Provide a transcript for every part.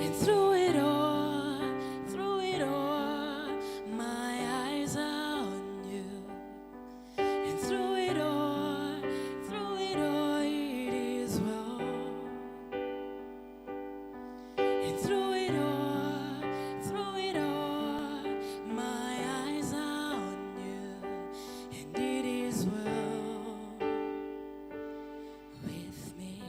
And through it all, my eyes are on you. And through it all, it is well. And through it all, my eyes are on you, and it is well with me.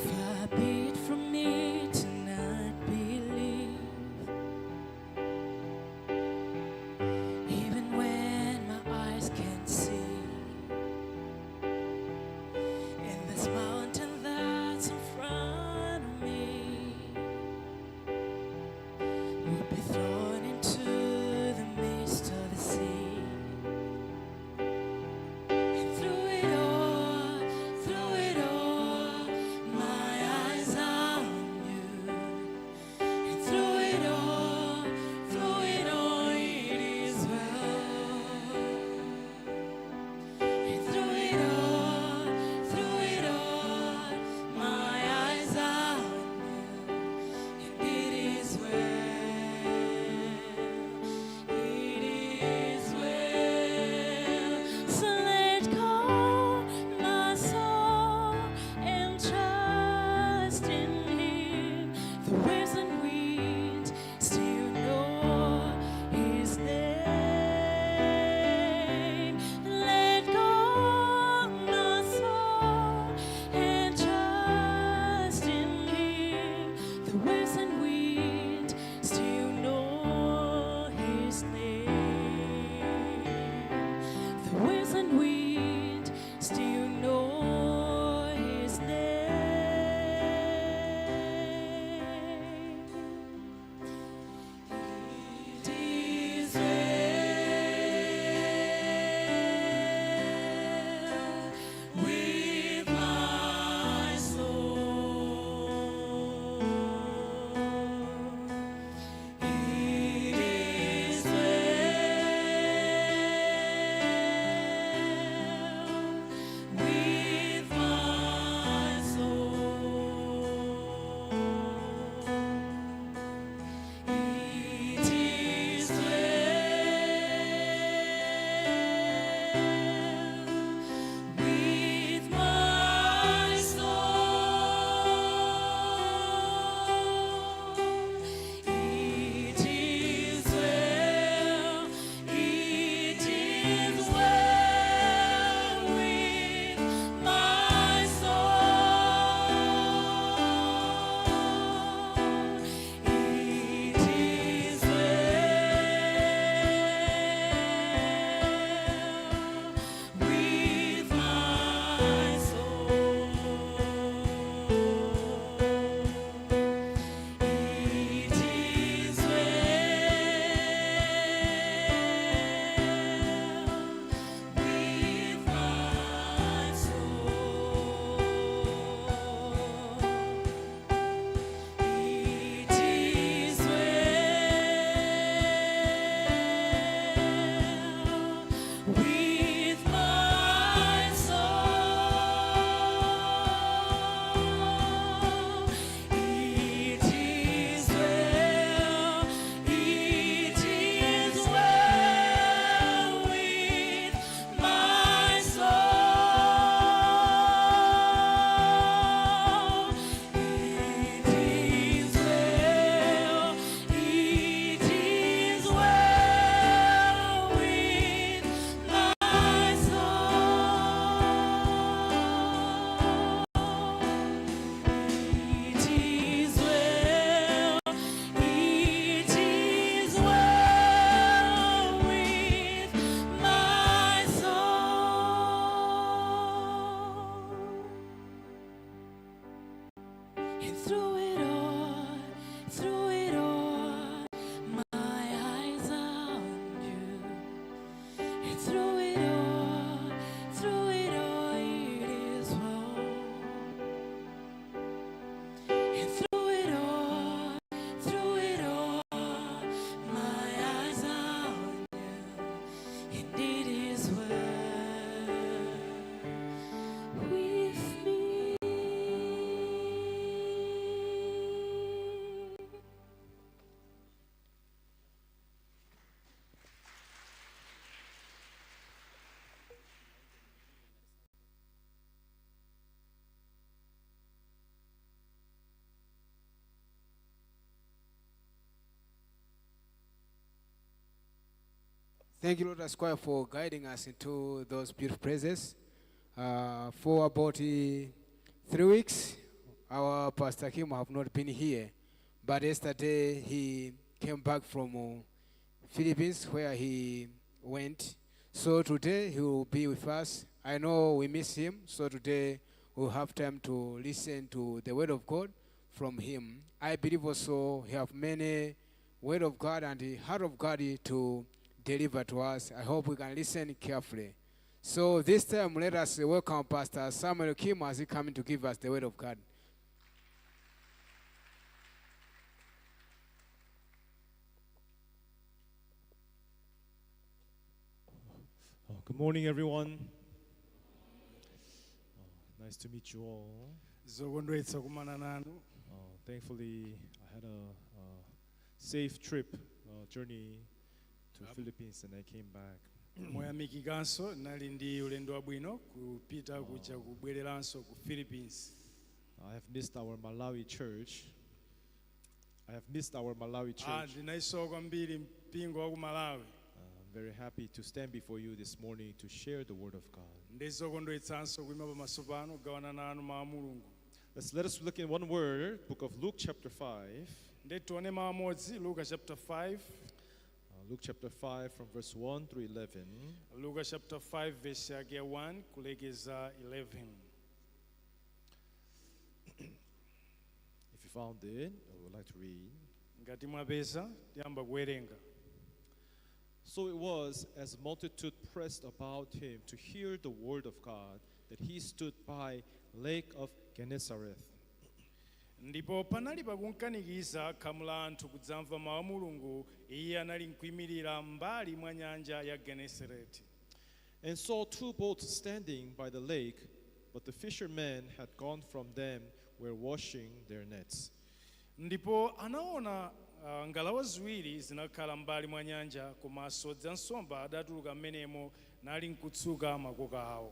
Far be it from me to not believe, even when my eyes can't see. And this mountain that's in front of me will be thrown into the midst of the sea. And through it all, my eyes are on you. And through it all, it is well. And through it all, my eyes are on you, and it is well. Thank you, Lotus Choir, for guiding us into those beautiful praises. For about 3 weeks, our Pastor Kim have not been here, but yesterday he came back from Philippines, where he went. So today he will be with us. I know we miss him, so today we'll have time to listen to the word of God from him. I believe also he have many word of God and the heart of God to deliver to us. I hope we can listen carefully. So this time, let us welcome Pastor Samuel Kim as he coming to give us the word of God. Oh, good morning, everyone. Oh, nice to meet you all. Zokondweretsa kumana nanu. Thankfully, I had a safe trip, journey to Philippines, and I came back. Moyamikikanso nali ndi ulendo wabwino kupita kuja kubwereranso ku Philippines. I have missed our Malawi church. I have missed our Malawi Ah, church. Ndinayisowa kwambiri mpingo wa ku Malawi. I'm very happy to stand before you this morning to share the word of God. Ndizokondweretsanso kuyima pamaso pano kugawana nanu mawu a Mulungu. Let us look in one word, book of Luke chapter 5. Ndi tione mawu amodzi, Luka chapter 5. Luke chapter 5 from verse 1 through 11. Luka chapter 5 verse yake ya 1 kulekeza 11. If you found it, I would like to read. Ngati mwapeza tiyamba kuwerenga. So it was, as multitude pressed about him to hear the word of God, that he stood by lake of Gennesareth. Ndipo panali pakunkanikiza khamu la anthu kudzamva mawu a Mulungu, iye anali nkuyimirira mbali mwa nyanja ya Genesareti. And saw two boats standing by the lake, but the fishermen had gone from them, were washing their nets. Ndipo anaona ngalawa ziwiri zinakhala mbali mwa nyanja, koma asodzi a nsomba adatuluka m'menemo nali nkutsuka makoka awo.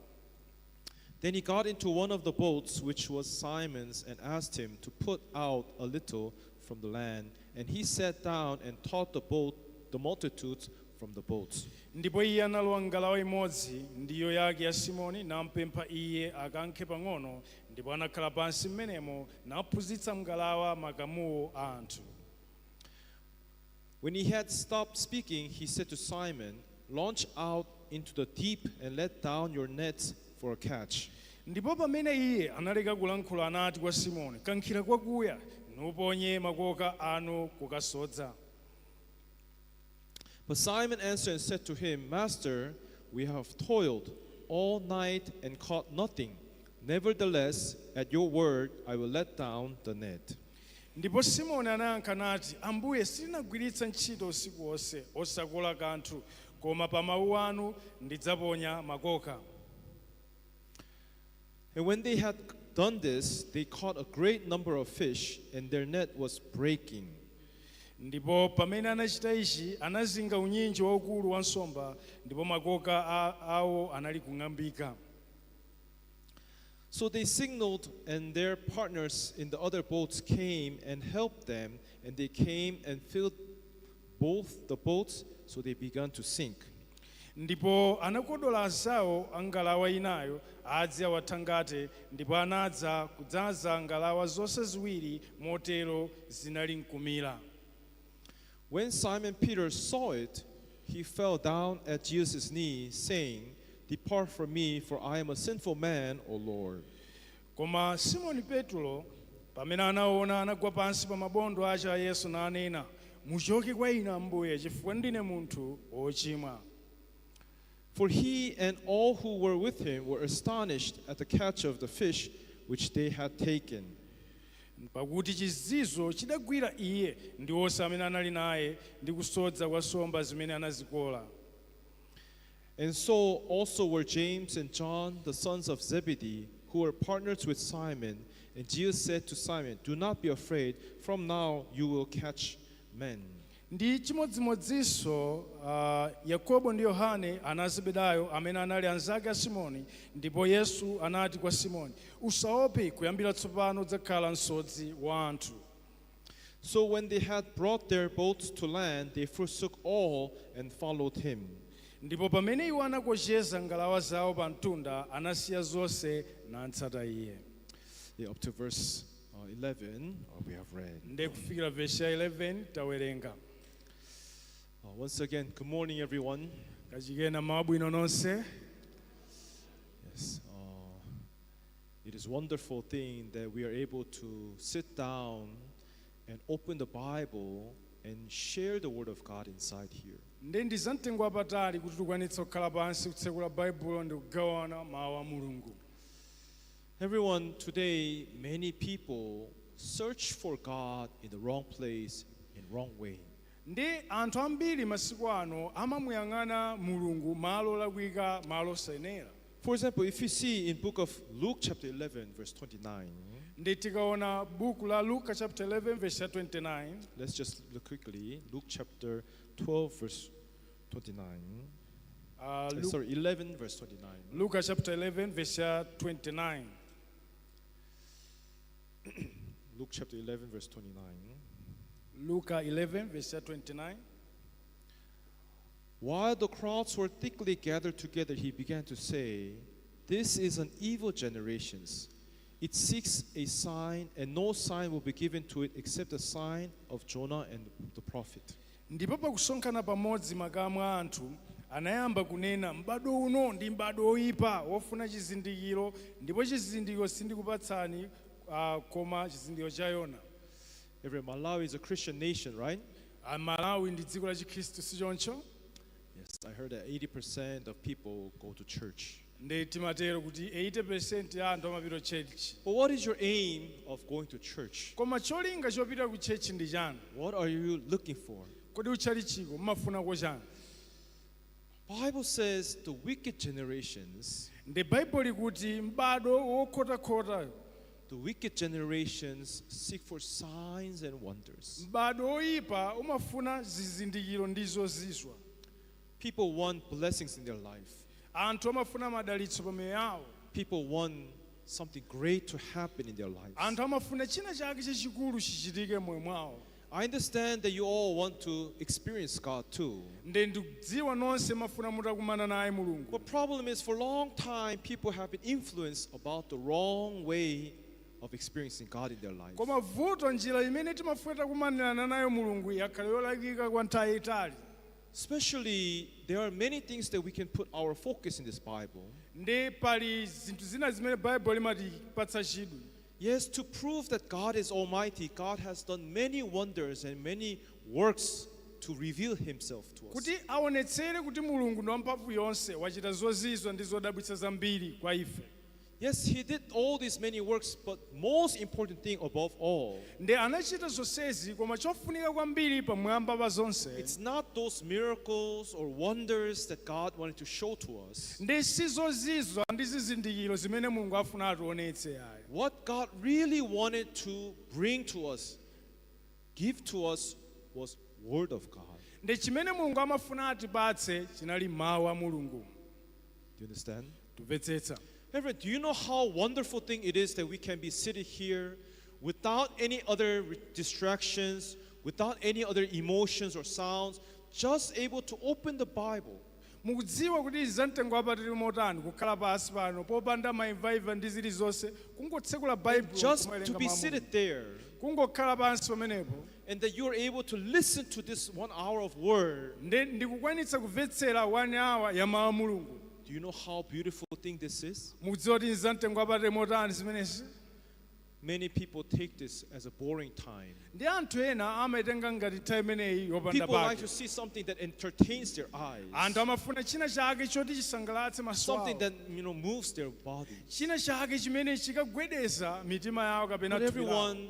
Then he got into one of the boats, which was Simon's, and asked him to put out a little from the land. And he sat down and taught the multitudes from the boats. Ndipo iye analowa ngalawa imodzi, ndiyo yake ya Simoni, nampempha iye akankhe pang'ono, ndipo anakhala pansi m'menemo naphunzitsa mngalawa makamuwo a anthu. When he had stopped speaking, he said to Simon, "Launch out into the deep and let down your nets for a catch." Ndipo pamene iye analeka kulankhula anati kwa Simoni, kankhira kwakuya nuponye makoka anu kukasodza. But Simon answered and said to him, "Master, we have toiled all night and caught nothing. Nevertheless, at your word, I will let down the net." Ndipo Simoni anayankha nati, Ambuye, sitinagwiritsa ntchito usiku wonse osakola kanthu, koma pa mawu anu ndidzaponya makoka. And when they had done this, they caught a great number of fish, and their net was breaking. Ndipo pamene anachita ichi anazinga unyinji waukulu wa nsomba, ndipo makoka awo anali kung'ambika. So they signaled, and their partners in the other boats came and helped them, and they came and filled both the boats, so they began to sink. Ndipo anakodola anzawo a ngalawa inayo adze awathangate, ndipo anadza kudzaza ngalawa zonse ziwiri motero zinali nkumira. When Simon Peter saw it, he fell down at Jesus' knee, saying, "Depart from me, for I am a sinful man, O Lord." Koma Simoni Petro pamene anaona anagwa pansi pa mabondo ace a Yesu nanena, muchoke kwa ine Ambuye, chifukwa ndine munthu wochimwa. For he and all who were with him were astonished at the catch of the fish which they had taken. Pakuti chizizwo chidagwira iye ndi onse amene anali naye ndi kusodza kwa nsomba zimene anazikola. And so also were James and John, the sons of Zebedee, who were partners with Simon. And Jesus said to Simon, "Do not be afraid, from now you will catch men." Ndi chimodzimodzinso Yakobo ndi Yohane ana a Zebedayo amene anali anzake a Simoni, ndipo Yesu anati kwa Simoni, usaope, kuyambira tsopano udzakhala msodzi wa anthu. So when they had brought their boats to land, they forsook all and followed him. Ndipo pamene iwo anakocheza ngalawa zawo pa mtunda, anasiya zonse natsata iye. Yeah, up to verse 11, we have read. Nde kufikira vesi ya 11 tawerenga. Once again, good morning, everyone. Kachikena, mabwino nonse. Yes, it is wonderful thing that we are able to sit down and open the Bible and share the Word of God inside here. Nde ndi zamtengo wapatali kuti tikwanitse kukhala pansi, kutsekula Baibulo ndi kugawana mawu a Mulungu. Everyone, today many people search for God in the wrong place, in wrong way. Ndi anthu ambiri masiku ano amamuyang'ana Mulungu malo olakwika, malo osayenera. For example, if you see in book of Luke chapter 11 verse 29, Ndi tikaona buku la Luka chapter 11 verse ya 29, let's just look quickly. Luke chapter 12 verse 29. Sorry, 11 verse 29. Luka chapter 11 verse ya 29. Luke chapter 11 verse 29. Luka 11 verse ya 29. While the crowds were thickly gathered together, he began to say, "This is an evil generation. It seeks a sign, and no sign will be given to it except the sign of Jonah and the prophet." Ndipo pakusonkhana pamodzi makamu a anthu, anayamba kunena, "M'bado uno ndi m'bado oyipa wofuna chizindikiro, ndipo chizindikiro sindikupatsani koma chizindikiro cha Yona." Every Malawi is a Christian nation, right? Ah, Malawi ndi dziko la Chikhristu, si choncho? Yes, I heard that 80% of people go to church. Ndi timatero kuti 80% ya anthu amapita church. But what is your aim of going to church? Koma cholinga chopita ku church ndi chani? What are you looking for? Kodi utchalichiko mmafunako chani? Bible says the wicked generations, Ndi Baibulo likuti m'bado wokhotakhota, the wicked generations seek for signs and wonders. M'bado oyipa umafuna zizindikiro ndi zozizwa. People want blessings in their life. Anthu amafuna madalitso pa miyoyo yawo. People want something great to happen in their lives. Anthu amafuna china chake chachikulu chichitike moyo mwawo. I understand that you all want to experience God too. Ndi ndikudziwa nonse mafuna mutakumana naye Mulungu. But problem is, for a long time people have been influenced about the wrong way of experiencing God in their life. Koma vuto, njira imene timafuna takumanirana nayo Mulungu yakhala yolakwika kwa nthawi yayitali. Especially, there are many things that we can put our focus in this Bible. Ndi pali zinthu zina zimene Baibulo limatipatsa chidwi. Yes, to prove that God is almighty, God has done many wonders and many works to reveal himself to us. Kuti aonetsere kuti Mulungu ndi wamphamvu yonse, wachita zozizwa ndi zodabwitsa zambiri kwa ife. Yes, he did all these many works, but most important thing above all, Ndi anachita zonsezi, koma chofunika kwambiri pamwamba pa zonse, it's not those miracles or wonders that God wanted to show to us. Ndi si zozizwa ndi zizindikiro zimene Mulungu afuna ationetse ayi. What God really wanted to bring to us, give to us, was Word of God. Ndi chimene Mulungu amafuna atipatse chinali mawu a Mulungu. Do you understand? Tumvetsetsa? Everyone, do you know how wonderful thing it is that we can be sitting here without any other distractions, without any other emotions or sounds, just able to open the Bible? Mukudziwa kuti izi zamtengo wapatali motani, kukhala pansi pano popanda maimvaimva ndi zilizonse, kungotsekula Baibulo, Just kumawerenga to be mawu a Mulungu. Seated there Kungokhala pansi pamenepo and that you're able to listen to this 1 hour of word. Ndi ndikukwanitsa kumvetsera 1 hour ya mawu a Mulungu. Do you know how beautiful thing this is? Mukudziwa kuti zamtengo wapatali motani zimenezi? Many people take this as a boring time. Ndi anthu ena amaitenga ngati nthawi imeneyi yopanda People like pake. to see something that entertains their eyes, Anthu amafuna china chake choti chisangalatse maso something awo, that moves their body. China chake chimene chikagwedeza mitima yawo kapena But thupi lawo. everyone,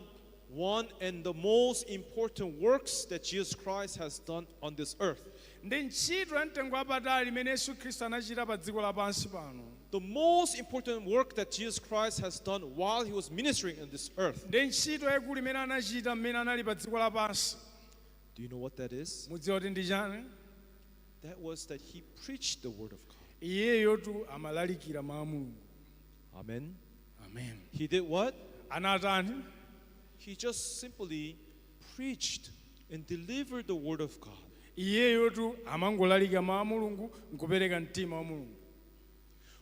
one and the most important works that Jesus Christ has done on this earth, Ndi ntchito ya mtengo wapatali imene Yesu Khristu anachita pa dziko lapansi pano, the most important work that Jesus Christ has done while he was ministering on this earth. Ndi ntchito yayikulu imene anachita mmene anali pa dziko lapansi. Do you know what that is? Mudziwa kuti ndi chani? That was that he preached the word of God. Iyeyotu amalalikira mawu a Mulungu. Amen. Amen. He did what? Anatani? He just simply preached and delivered the word of God. Iyeyotu amangolalika mawu a Mulungu nkupereka mtima wa Mulungu.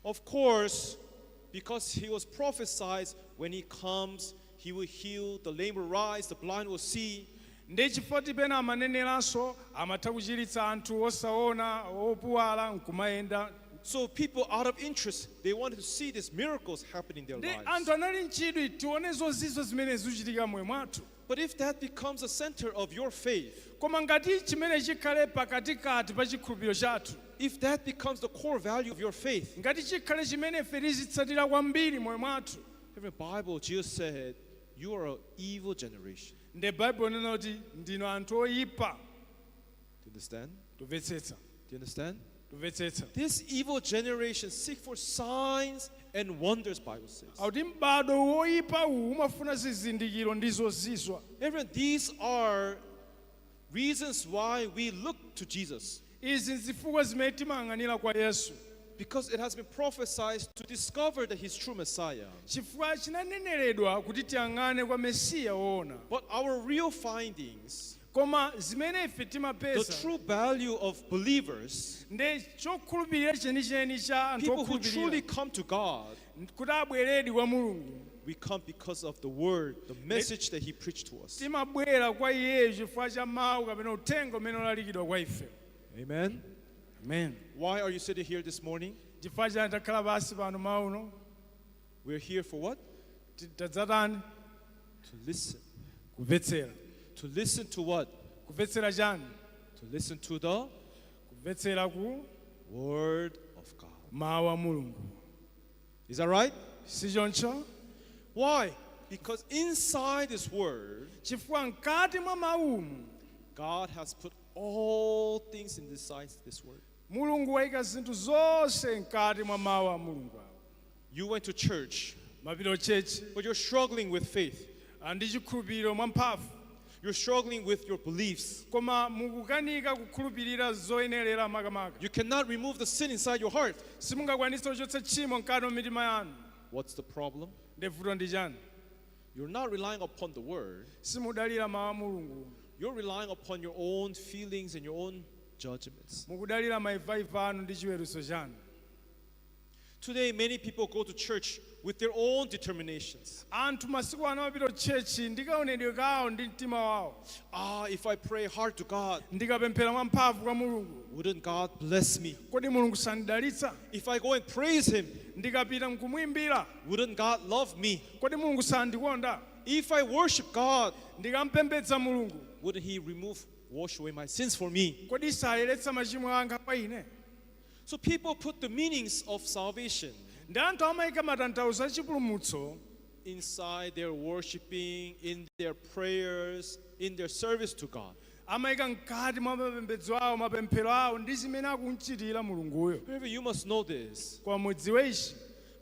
Of course, because he was prophesied, when he comes, he will heal, the lame will rise, the blind will see. Ndi chifukwa pena amaneneranso amatha kuchiritsa anthu osaona, opuwala nkumayenda. So people, out of interest, they wanted to see these miracles happen in their Ndi lives. anthu anali mchidwi tione zozizwa zimene zikuchitika moyo mwathu. But if that becomes the center of your faith, Koma ngati chimene chikhale pakatikati pa chikhulupiriro chathu, if that becomes the core value of your faith, ngati chikhale chimene ife tizitsatira kwambiri moyo mwathu, in the Bible, Jesus said, "You are an evil generation." Ndi Baibulo inena kuti ndinu anthu oyipa. Do you understand? Tumvetsetsa? Do you understand? Tumvetsetsa? This evil generation seek for signs and wonders, Bible says. Akuti m'bado woyipa uwu umafuna zizindikiro ndi zozizwa. Everyone, these are reasons why we look to Jesus. Izi nzifukwa zimene timayang'anira kwa Yesu. Because it has been prophesied to discover that he's true Messiah. Chifukwa chinaneneredwa kuti tiyang'ane kwa Mesiya woona. But our real findings, Koma zimene ife the timapeza, true value of believers, ndi chokhulupirira chenicheni cha anthu people who truly okhulupirira come to God, kuti abweredi kwa Mulungu, we come because of the word, the message that he preached to us. Timabwera kwa iyeyo chifukwa cha mawu kapena uthenga umene ulalikidwa kwa ife. Amen. Amen. Why are you sitting here this morning? Chifukwa chani takhala pansi pano mauno? We're here for what? Tadzatani? To listen. Kumvetsera. To listen to what? Kumvetsera chani? To listen to the Kumvetsera ku word of God. Mawu a Mulungu. Is that right? Si choncho? Why? Because inside this word, Chifukwa mkati mwa mawumu, God has put all things inside this word. Mulungu wayika zinthu zonse mkati mwa mawu a Mulungu awo. You went to church, Mapita church, but you're struggling with faith. Ndi chikhulupiriro mwa mphamvu. You're struggling with your beliefs. Koma mukukanika kukhulupirira zoyenerera makamaka. You cannot remove the sin inside your heart. Simungakwanise kuchotsa tchimo mkati mwa mitima yanu. What's the problem? Ndi vuto ndi chani? You're not relying upon the word. Simudalira mawu a Mulungu. You're relying upon your own feelings and your own judgments. Mukudalira maivaiva anu ndi chiweruzo chanu. Today, many people go to church with their own determinations. Anthu masiku ano amapita church ndi kaonedwe kawo ndi mtima wawo. Ah, if I pray hard to God, Ndikapemphera mwamphamvu kwa Mulungu, wouldn't God bless me? Kodi Mulungu sandidalitsa? If I go and praise Him, Ndikapita nkumwimbira, wouldn't God love me? Kodi Mulungu sandikonda? If I worship God, Ndikampembedza Mulungu, wouldn't He remove, wash away my sins for me? Kodi sayeretsa machimo anga kwa ine? So people put the meanings of salvation Ndi anthu amayika matanthauzo a chipulumutso inside their worshiping, in their prayers, in their service to God. Amayika mkati mwa mapembedzo awo, mapemphero awo ndi zimene akumchitira Mulunguyo. However, you must know this. Koma mudziwe ichi.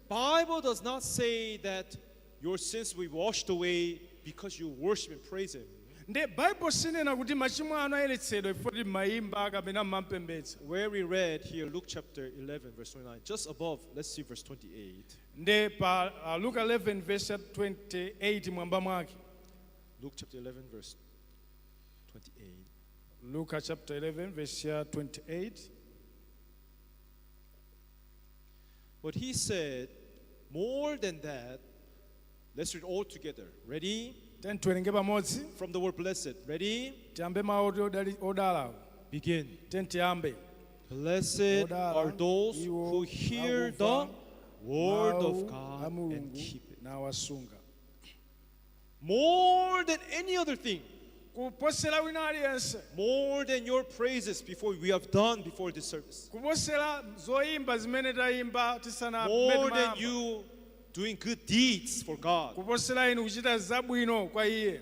Bible does not say that your sins will be washed away because you worship and praise Him. Ndi Baibulo sinena kuti machimo anu ayeretsedwa ifo kuti mayimba kapena mmampembedza. Where we read here, Luke chapter 11, verse 29, just above, let's see verse 28. Ndi pa Luka 11 verse 28 mwamba mwake. Luke chapter 11, verse 28. Luka chapter 11 verse ya 28. But he said, more than that, let's read all together. Ready? Tiyeni tiwerenge pamodzi. From the word blessed. Ready? Tiyambe mawu oti odalawo. Begin. Tiyeni tiyambe. Blessed Odala are those iwo who hear the akumva word mawu of a God and Mulungu keep it. nawasunga. More than any other thing, Kuposera wina aliyense, more than your praises before we have done before this service, kuposera zoyimba zimene tayimba tisana more than you doing good deeds for God, kuposera inu kuchita zabwino kwa iye,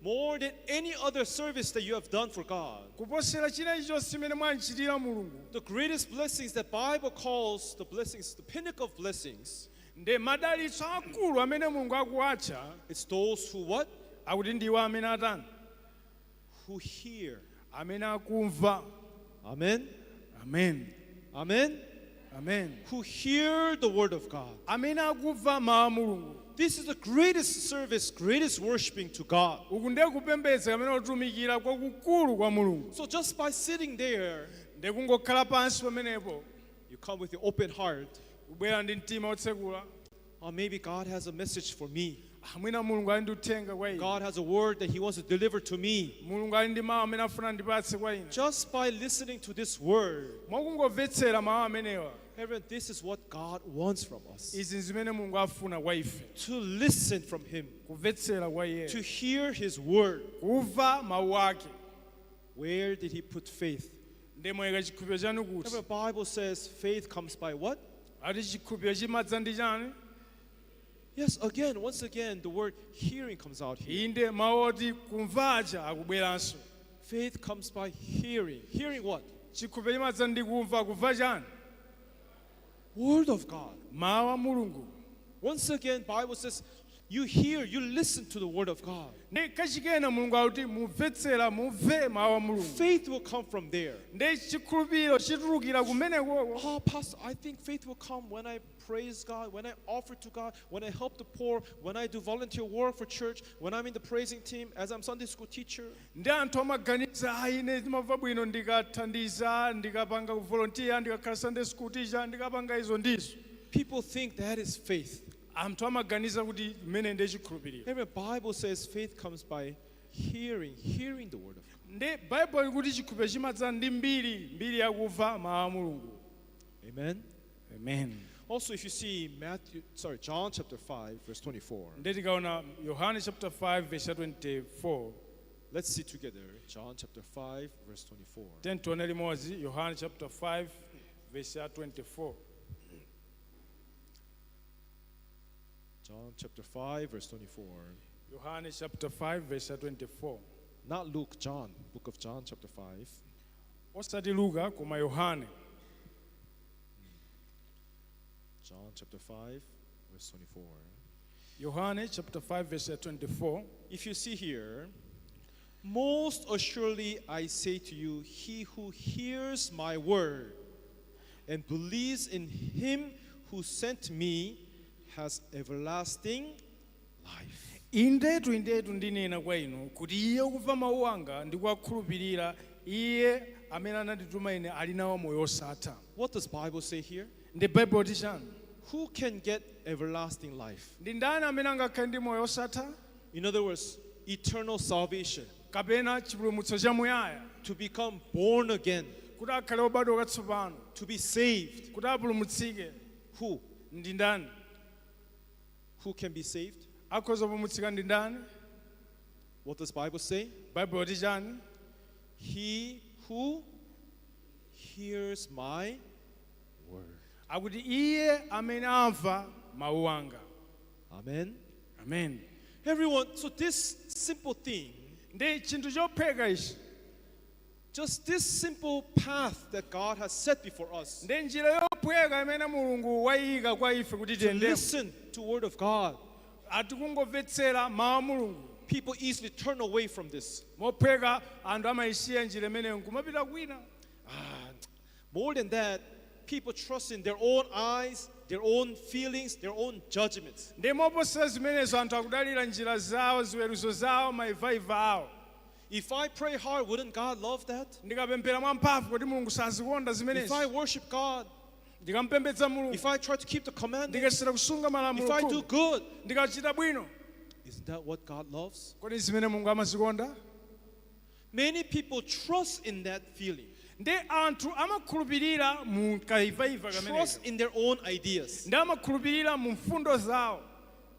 more than any other service that you have done for God, kuposera china chilichonse chimene mwanchitira Mulungu, the greatest blessings that Bible calls the blessings, the pinnacle of blessings, ndi madalitso akulu amene Mulungu akuwatcha, it's those who what? Akuti ndiwo amene atani? Who hear. Amene akumva. Amen. Amen. Amen. Amen. Who hear the word of God. Amene akumva mawu a Mulungu. This is the greatest service, greatest worshiping to God. Uku ndiye kupembedza kamene kutumikira kwakukulu kwa Mulungu. So just by sitting there, Ndiye kungokhala pansi pamenepo, you come with your open heart. Kubwera ndi mtima wotsekula. Oh, maybe God has a message for me. Ah, mwina Mulungu ali ndi uthenga kwa ine. God has a word that He wants to deliver to me. Mulungu ali ndi mawu amene afuna ndipatse kwa ine. Just by listening to this word, Mwakungomvetsera mawu amenewa, everyone, this is what God wants from us. Izi zimene Mulungu afuna kwa ife. To listen from Him, Kumvetsera kwa iye, to hear His word. Kumva mawu ake. Where did He put faith? Ndi mwayika chikhulupiriro chanu kuti? The Bible says faith comes by what? Ati chikhulupiriro chimadza ndi chani? Yes, again, once again, the word hearing comes out here. Inde mawu oti kumvacha akubweranso. Faith comes by hearing. Hearing what? Chikhulupiriro chimadza ndi kumva. Kumva chani? Word of God. Mawu a Mulungu. Once again, Bible says you hear, you listen to the word of God. Ndi kachikena Mulungu akuti mumvetsera, mumve mawu a Mulungu. Faith will come from there. Ndi chikhulupiriro chitulukira kumenekoko. Oh, Pastor, I think faith will come when I praise God, when I offer to God, when I help the poor, when I do volunteer work for church, when I'm in the praising team, as I'm Sunday school teacher. Ndi anthu amaganiza, ayi, ine ndimamva bwino ndikathandiza, ndikapanga volunteer, ndikakhala Sunday school teacher, ndikapanga izo ndizo. People think that is faith. Anthu amaganiza kuti mmene ndi chikhulupiriro. Every Bible says faith comes by hearing, hearing the word of God. Ndi Baibulo likuti chikhulupiriro chimadza ndi mbiri, mbiri yakumva mawu a Mulungu. Amen. Amen. Also, if you see Matthew, sorry, John chapter 5, verse 24. Ndi tikaona Yohane chapter 5 verse 24. Let's see together. John chapter 5, verse 24. Tiyeni tione limodzi Yohane chapter 5 verse 24. John chapter 5, verse 24. Yohane chapter 5 verse 24. Not Luke, John. Book of John chapter 5. Osati Luka koma Yohane. John chapter 5, verse 24. Yohane chapter 5 verse 24. If you see here, "Most assuredly I say to you, he who hears my word and believes in him who sent me has everlasting life." Indetu, indetu, ndinena kwa inu kuti iye ukumva mawu anga ndi kuwakhulupirira iye amene anandituma ine ali nawo moyo osatha. What does Bible say here? Ndi Baibulo tichani? Who can get everlasting life? Ndi ndani amene angakhale ndi moyo osatha? In other words, eternal salvation, Kapena chipulumutso chamuyaya, to become born again, kuti akhale obadwa katsopano, to be saved. Kuti apulumutsike. Who? Ndi ndani? Who can be saved? Akhoza kupulumutsika ndi ndani? What does Bible say? Baibulo tichani? He who hears my word. Akuti iye amene amva mawu anga. Amen. Amen. Everyone, so this simple thing, Ndi chinthu chophweka ichi, just this simple path that God has set before us, ndi njira yophweka imene Mulungu wayika kwa ife kuti to tiyendemo, listen to word of God. Atikungomvetsera mawu a Mulungu. People easily turn away from this. Mophweka anthu amayisiya njira imeneyo nkumapita kwina. Ah, more than that, people trust in their own eyes, their own feelings, their own judgments. Ndi moposera zimenezo anthu akudalira njira zawo, ziweruzo zawo, maivaiva awo. If I pray hard, wouldn't God love that? Ndikapemphera mwamphamvu, kuti Mulungu sazikonda If zimenezi? I worship God, Ndikampembedza Mulungu, if I try to keep the commandments, ndikayesera kusunga if malamulo I do khumi, good, ndikachita bwino, isn't that what God loves? Kodi zimene Mulungu amazikonda? Many people trust in that feeling, Ndi anthu amakhulupirira mu kaivaiva kameneka, trust in their own ideas. Ndi amakhulupirira mu mfundo zawo.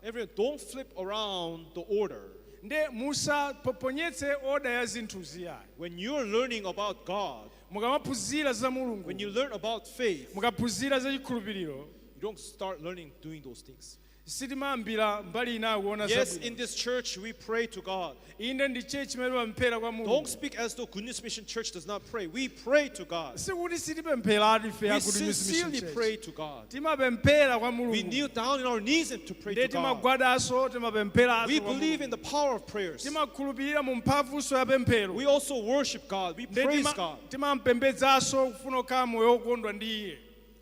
Everyone, don't flip around the order. Ndi musapoponyetse order ya zinthu ziyayi. When you're learning about God, Mukamaphunzira za Mulungu, when you learn about faith, mukaphunzira za chikhulupiriro, you don't start learning doing those things. Sitimayambira mbali inayo kuona Yes, zabwino. in this church we pray to God. Inde ndi church imene timapemphera kwa Mulungu. Don't speak as though Good News Mission Church does not pray. We pray to God. Sikuti sitipempheratu ife We ya Good News Mission sincerely Church. pray to God. Timapemphera kwa We Mulungu. kneel down on our knees and to pray Ndi to God. timagwadanso, timapempheranso We kwa believe Mulungu. in the power of prayers. Timakhulupirira mu mphamvunso ya pemphero. We also worship God. We Ndi praise God. timampembedzanso kufuna kukhala moyo wokondwa ndi iye.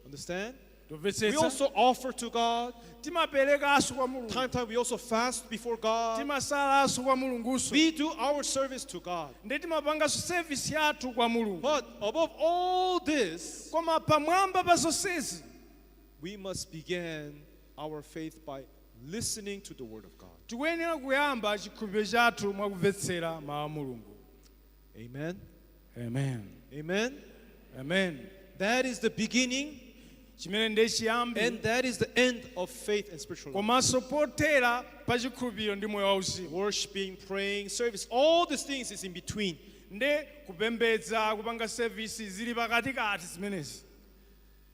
Understand? We Tomvetsetsa? also offer to God. Timaperekanso kwa Mulungu. Time time we also fast before God. Timasalanso kwa Mulunguso. We do our service to God. Ndi timapanganso service yathu kwa Mulungu. But above all this, Koma pamwamba pa zonsezi, we must begin our faith by listening to the word of God. Tikuyenera kuyamba chikhulupiriro chathu mwakumvetsera mawu a Mulungu. Amen. Amen. Amen. Amen. That is the beginning Chimene ndiye chiyambi and that is the end of faith and spiritual life. Komanso pothera pa chikhulupiriro ndi moyo wauzimu. Worshiping, praying, service, all these things is in between. Ndi kupembedza, kupanga service zili pakatikati zimenezi.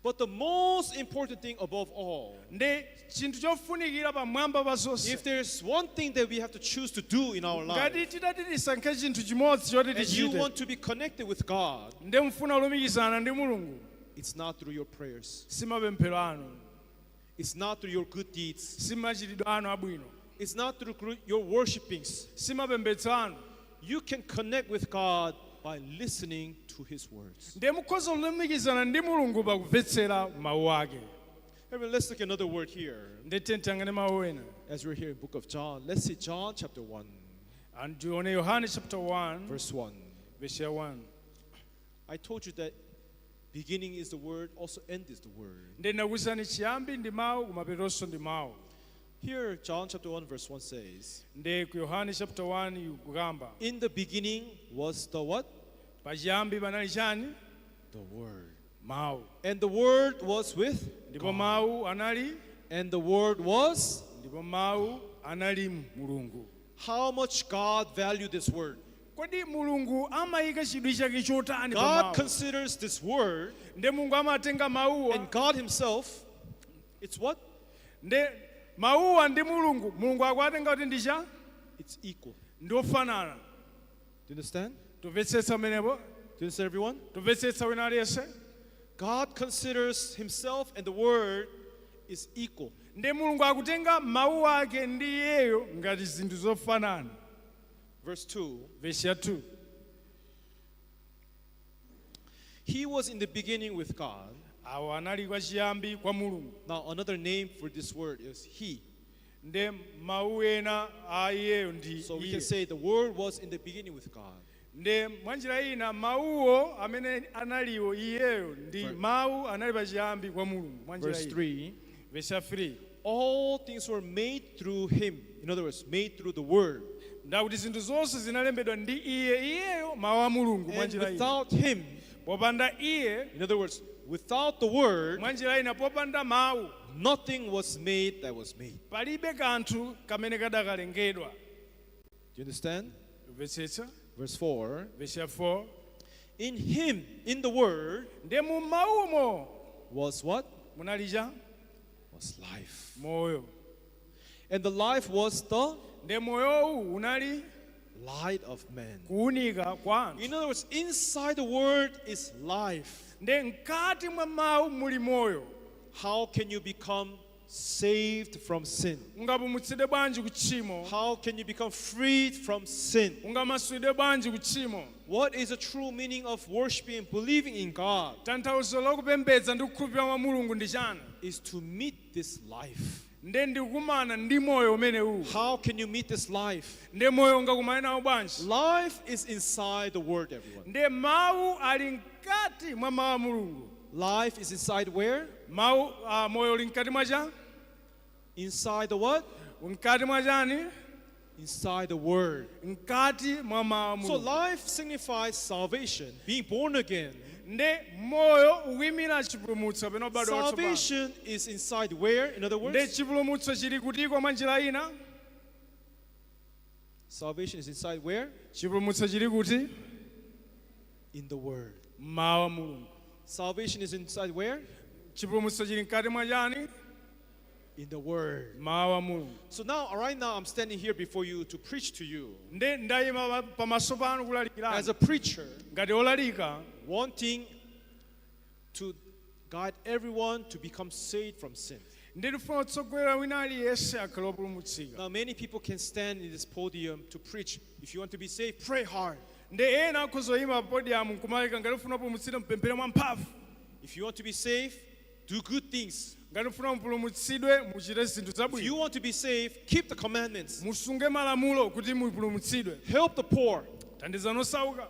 But the most important thing above all, Ndi chinthu chofunikira pamwamba pa zonse, if there's one thing that we have to choose to do in our life, ngati tidati tisankhe chinthu chimodzi choti and you tichite, want to be connected with God, ndi mfuna kulumikizana ndi Mulungu, it's not through your prayers. Si mapemphero anu. It's not through your good deeds. Si machitidwe anu abwino. It's not through your worshipings. Si mapembedzo anu. You can connect with God by listening to His words. Ndiye mukhoza kulumikizana ndi Mulungu pakumvetsera mawu ake. Everyone, let's look at another word here. Ndiye tiyang'ane mawu ena. As we're here in book of John, let's see John chapter 1, Tione Yohane chapter 1, verse 1. Verse ya 1. I told you that beginning is the word, also end is the word. Ndiye ndakuwuzani chiyambi ndi mawu, kumapetonso ndi mawu. Here, John chapter 1, verse 1 says, Ndiye ku Yohane chapter 1 ikukamba, "In the beginning was the what? Pachiyambi panali chani? The Word. Mawu. And the Word was with Ndipo God. Mawu anali, And the Word was." ndipo mawu anali Mulungu. How much God valued this word. Kodi Mulungu amayika chidwi chake chotani pa God mawu? considers this word, Ndiye Mulungu amatenga mawuwa, and God Himself, it's what? Ndi mawuwa ndi Mulungu, Mulungu akuatenga kuti ndi cha? It's equal. Ndi ofanana. Do you understand? Tumvetsetsa menepo? Do you understand, everyone? Tumvetsetsa wina aliyense? God considers Himself and the Word is equal. Ndi Mulungu akutenga mawu ake ndi iyeyo ngati zinthu zofanana. Verse 2. Verse ya 2. He was in the beginning with God. Awo anali kwa chiyambi kwa Mulungu. Now, another name for this word is He. Ndi mawu ena a iyeyo ndi So we iye. can say the Word was in the beginning with God. Ndi mwanjira ina mawuwo amene analiwo iyeyo ndi mawu anali pachiyambi kwa Mulungu mwanjira Verse ina. 3. Verse ya 3. All things were made through Him. In other words, made through the Word. Ndakuti zinthu zonse zinalembedwa ndi iye, iyeyo mawu a Mulungu And mwanjira ina. without Him, Popanda iye, in other words, without the Word, mwanjira ina popanda mawu, nothing was made that was made. Palibe kanthu kamene kadakalengedwa. Do you understand? Mvetsetsa? Verse 4. Verse ya 4. In Him, in the Word, Ndi mu mawumo was what? Munali cha? Was life. Moyo. And the life was the Ndi moyowu unali light of men. Kuwunika kwa anthu. In other words, inside the Word is life. Ndi mkati mwa mawu muli moyo. How can you become saved from sin? Ungapulumutsidwe bwanji ku tchimo? How can you become freed from sin? Ungamasulidwe bwanji ku tchimo? What is the true meaning of worshiping and believing in God? Tanthauzo lokupembedza ndi kukhulupirira mwa Mulungu ndi chani? Is to meet this life. Nde ndikukumana ndi moyo umenewu. How can you meet this life? Nde moyo ungakumane nawo bwanji? Life is inside the Word, everyone. Nde mawu ali mkati mwa mawu a Mulungu. Life is inside where? Mawu moyo uli mkati mwa cha? Inside the what? Mkati mwa chani? Inside the Word. Mkati mwa mawu a So Mulungu. Life signifies salvation, being born again. Nde moyo ukuyimira chipulumutso kapena ubadwa watsopano. Salvation is inside where? In other Nde words, chipulumutso chili kutiko mwa njira ina? Salvation is inside where? Chipulumutso chili kuti? In the Word. Mawu a Mulungu. Salvation is inside where? Chipulumutso chili mkati mwa chani? In the Word. Mawu a Mulungu. So now, right now, I'm standing here before you to preach to you. Nde ndayima pamaso panu kulalikirani. As a preacher, ngati olalika, wanting to guide everyone to become saved from sin. Ndikufuna kutsogolera wina aliyense akhale wopulumutsika. Now, many people can stand in this podium to preach. If you want to be saved, pray hard. Ndi ena akhoza kuyima pa podium nkumalika ngati ufuna kupulumutsidwa mpemphere mwamphamvu. If you want to be saved, do good things. Ngati mufuna mupulumutsidwe, muchite zinthu If you zabwino. want to be saved, keep the commandments. Musunge malamulo kuti mupulumutsidwe. Help the poor. Thandizani osauka.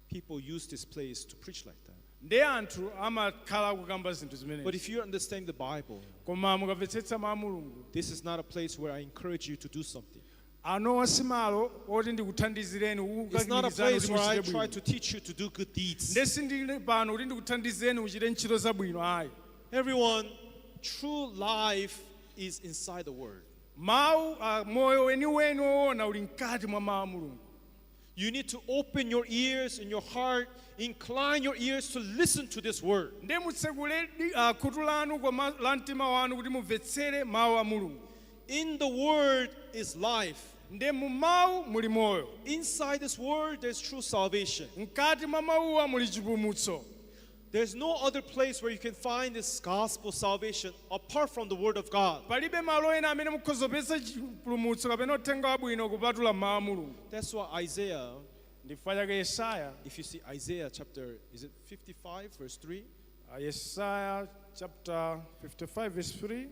People use this place to preach like that. Ndi anthu amakhala kukamba zinthu But zimenezi. If you understand the Bible, Koma mukamvetsetsa mawu a Mulungu, this is not a place where I encourage you to do something. Anowa si malo oti ndikuthandizireni It's not a kukakimizani place kuti where I muchite try bwino. to teach you to do good deeds. Nde sindili pano kuti ndikuthandizeni uchite ntchito zabwino ayi. Everyone, true life is inside the Word. Mawu ah, moyo weniweni woona uli mkati mwa mawu a Mulungu. You need to open your ears and your heart, incline your ears to listen to this Word. Nde mutsekule khutu lanu koma la mtima wanu kuti mumvetsere mawu a Mulungu. In the Word is life. Nde mu mawu muli moyo. Inside this Word, there's true salvation. Mkati mwa mawuwa muli chipulumutso. There's no other place where you can find this gospel salvation apart from the Word of God. Palibe malo ena amene mukhoza kupeza chipulumutso kapena uthenga wabwino kupatula mawu a Mulungu. That's why Isaiah, Ndifukwa chake Yesaya, if you see Isaiah chapter, is it 55, verse 3? Yesaya chapter 55 verse 3.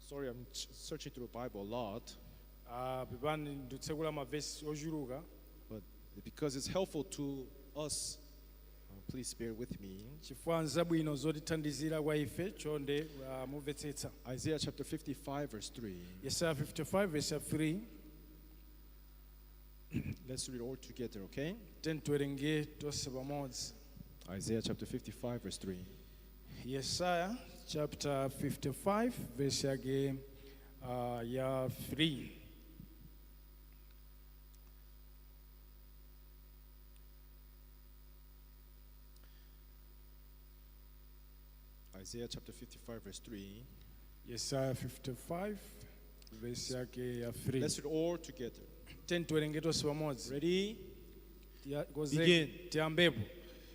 Sorry, I'm searching through the Bible a lot, Pepani, ndikutsekula mavesi ochuluka. But because it's helpful to us, please bear with me. Chifukwa nzabwino zotithandizira kwa ife, chonde mumvetsetsa. Isaiah chapter 55, verse 3. Yesaya 55 verse 3. Let's read all together, okay? Tiyeni tiwerenge tonse pamodzi. Isaiah chapter 55, verse 3. Yesaya chapter 55 verse yake ya 3. Isaiah chapter 55, verse 3. Yesaya 55 verse yake ya 3. Let's read all together. Tiyeni tiwerenge tonse pamodzi. Ready? Begin. Begin. Tiyambepo.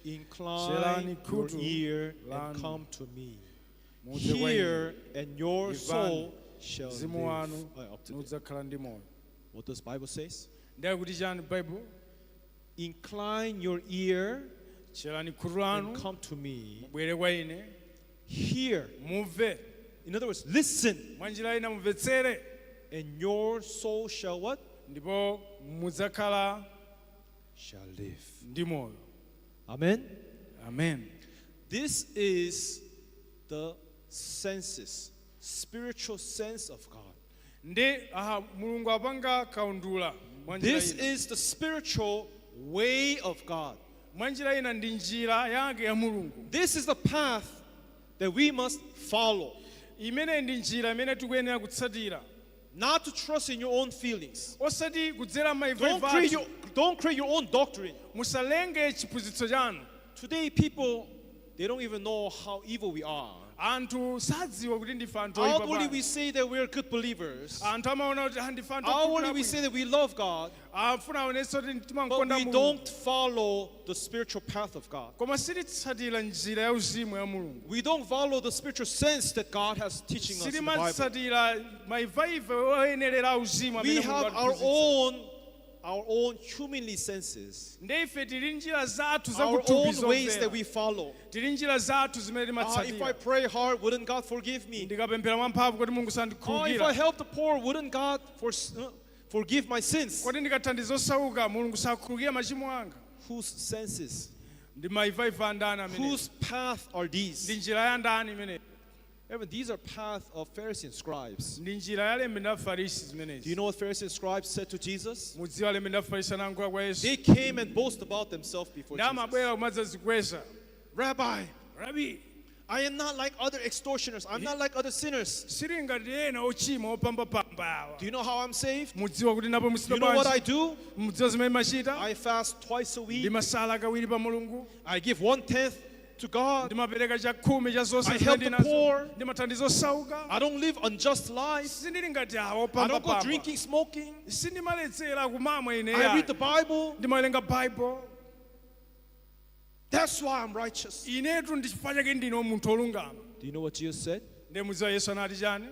Incline Tcherani your khutu ear and lanu. Come to me. Mudze kwa ine. Hear, and your Imvani. soul shall Mzimu live. wanu Up to there. nudzakhala ndi moyo. What does Bible says? Ndiye kuti chani Bible? Incline your ear Tcherani khutu lanu and come to me. mubwere kwa ine. Hear. Mumve. In other words, listen. Mwa njira ina mumvetsere. And your soul shall what? Ndipo mudzakhala Shall live. ndi moyo. Amen. Amen. This is the senses, spiritual sense of God. Ndi aha Mulungu apanga kaundula mwa njira This ina. Is the spiritual way of God. Mwa njira ina ndi njira yake ya Mulungu. This is the path that we must follow. Imene ndi njira imene tikuyenera kutsatira. Not to trust in your own feelings. Osati kudzera Don't create maimvaimva. your, don't create your own doctrine. Musalenge chiphunzitso chanu. Today, people, they don't even know how evil we are. Anthu sadziwa kuti ndife anthu oyipa Outwardly, we bwanji. say that we are good believers. Anthu amaona kuti, "Ah, ndife anthu Outwardly, we okhulupirira say that we love God, bwino." Afuna aonetse kuti but timankonda we Mulungu. Don't follow the spiritual path of God. Koma sititsatira njira ya uzimu ya Mulungu. We don't follow the spiritual sense that God has teaching us in the Bible. Sitimatsatira maivaiva oyenerera auzimu We amene Mulungu have our atiphunzitsa. own humanly senses, Ndi ife tili njira zathu our zakuthupi own ways that zomvera. we follow. Tili njira zathu zimene Ah, if I timatsatira. pray hard, wouldn't God forgive me? Ndikapemphera mwamphamvu kuti Mulungu Oh, if I sandikhululukira? help the poor, wouldn't God forgive my sins? Kodi ndikathandiza osauka Mulungu sakhululukira machimo anga? Whose senses? Ndi maivaiva andani amene? Whose path are Ndi these? njira ya ndani imene? Everyone, these are path of Pharisees and scribes. Ndi njira ya alembi ndi Afarisi Do you zimenezi. know what Pharisees and scribes said to Jesus? Mudziwa alembi ndi Afarisi anayankhula kwa Yesu? They came and boasted about themselves before Ndi Jesus. amabwera kumadzazikweza. Rabbi, Rabi, I am not like other extortioners. I'm not like other sinners. Sili ngati ena ochimwa opambapamba awa. Do you know how I'm saved? Mudziwa kuti Do you know what I do? Mudziwa zimene machita? I fast twice a week. Ndimasala kawiri pa mulungu. I give one tenth to God. Ndimapereka chakhumi cha zonse I zimene help the ndinazo. Poor. Ndimathandiza osauka. I don't live unjust lives. Sindili ngati awo I don't go opambapamba. drinking, smoking. Sindimaledzera kumamwa ine. I read the Bible. Ndimawerenga Bible. That's why I'm righteous. Inetu ndi chifukwa chake ndine munthu olungama. Do you know what Jesus said? Ndiye mudziwa Yesu anati chani?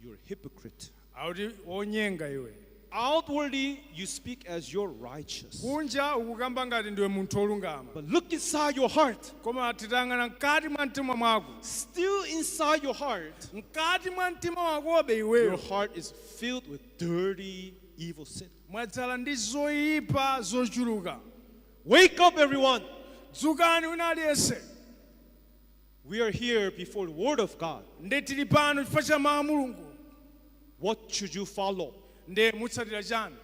You're a hypocrite. Akuti wonyenga iwe. Outwardly, you speak as you're righteous. Kunja ukukamba ngati ndiwe munthu wolungama. But look inside your heart. Koma titayang'ana mkati mwa mtima mwako, Still inside your heart, mkati mwa mtima wakobe your iweyo heart is filled with dirty, evil sin. Mwadzala ndi zoyipa zochuluka. Wake up, everyone. Dzukani wina aliyense. We are here before the Word of God. Ndi tili pano chifukwa cha mawu a Mulungu. What should you follow? Ndi mutsatira chani?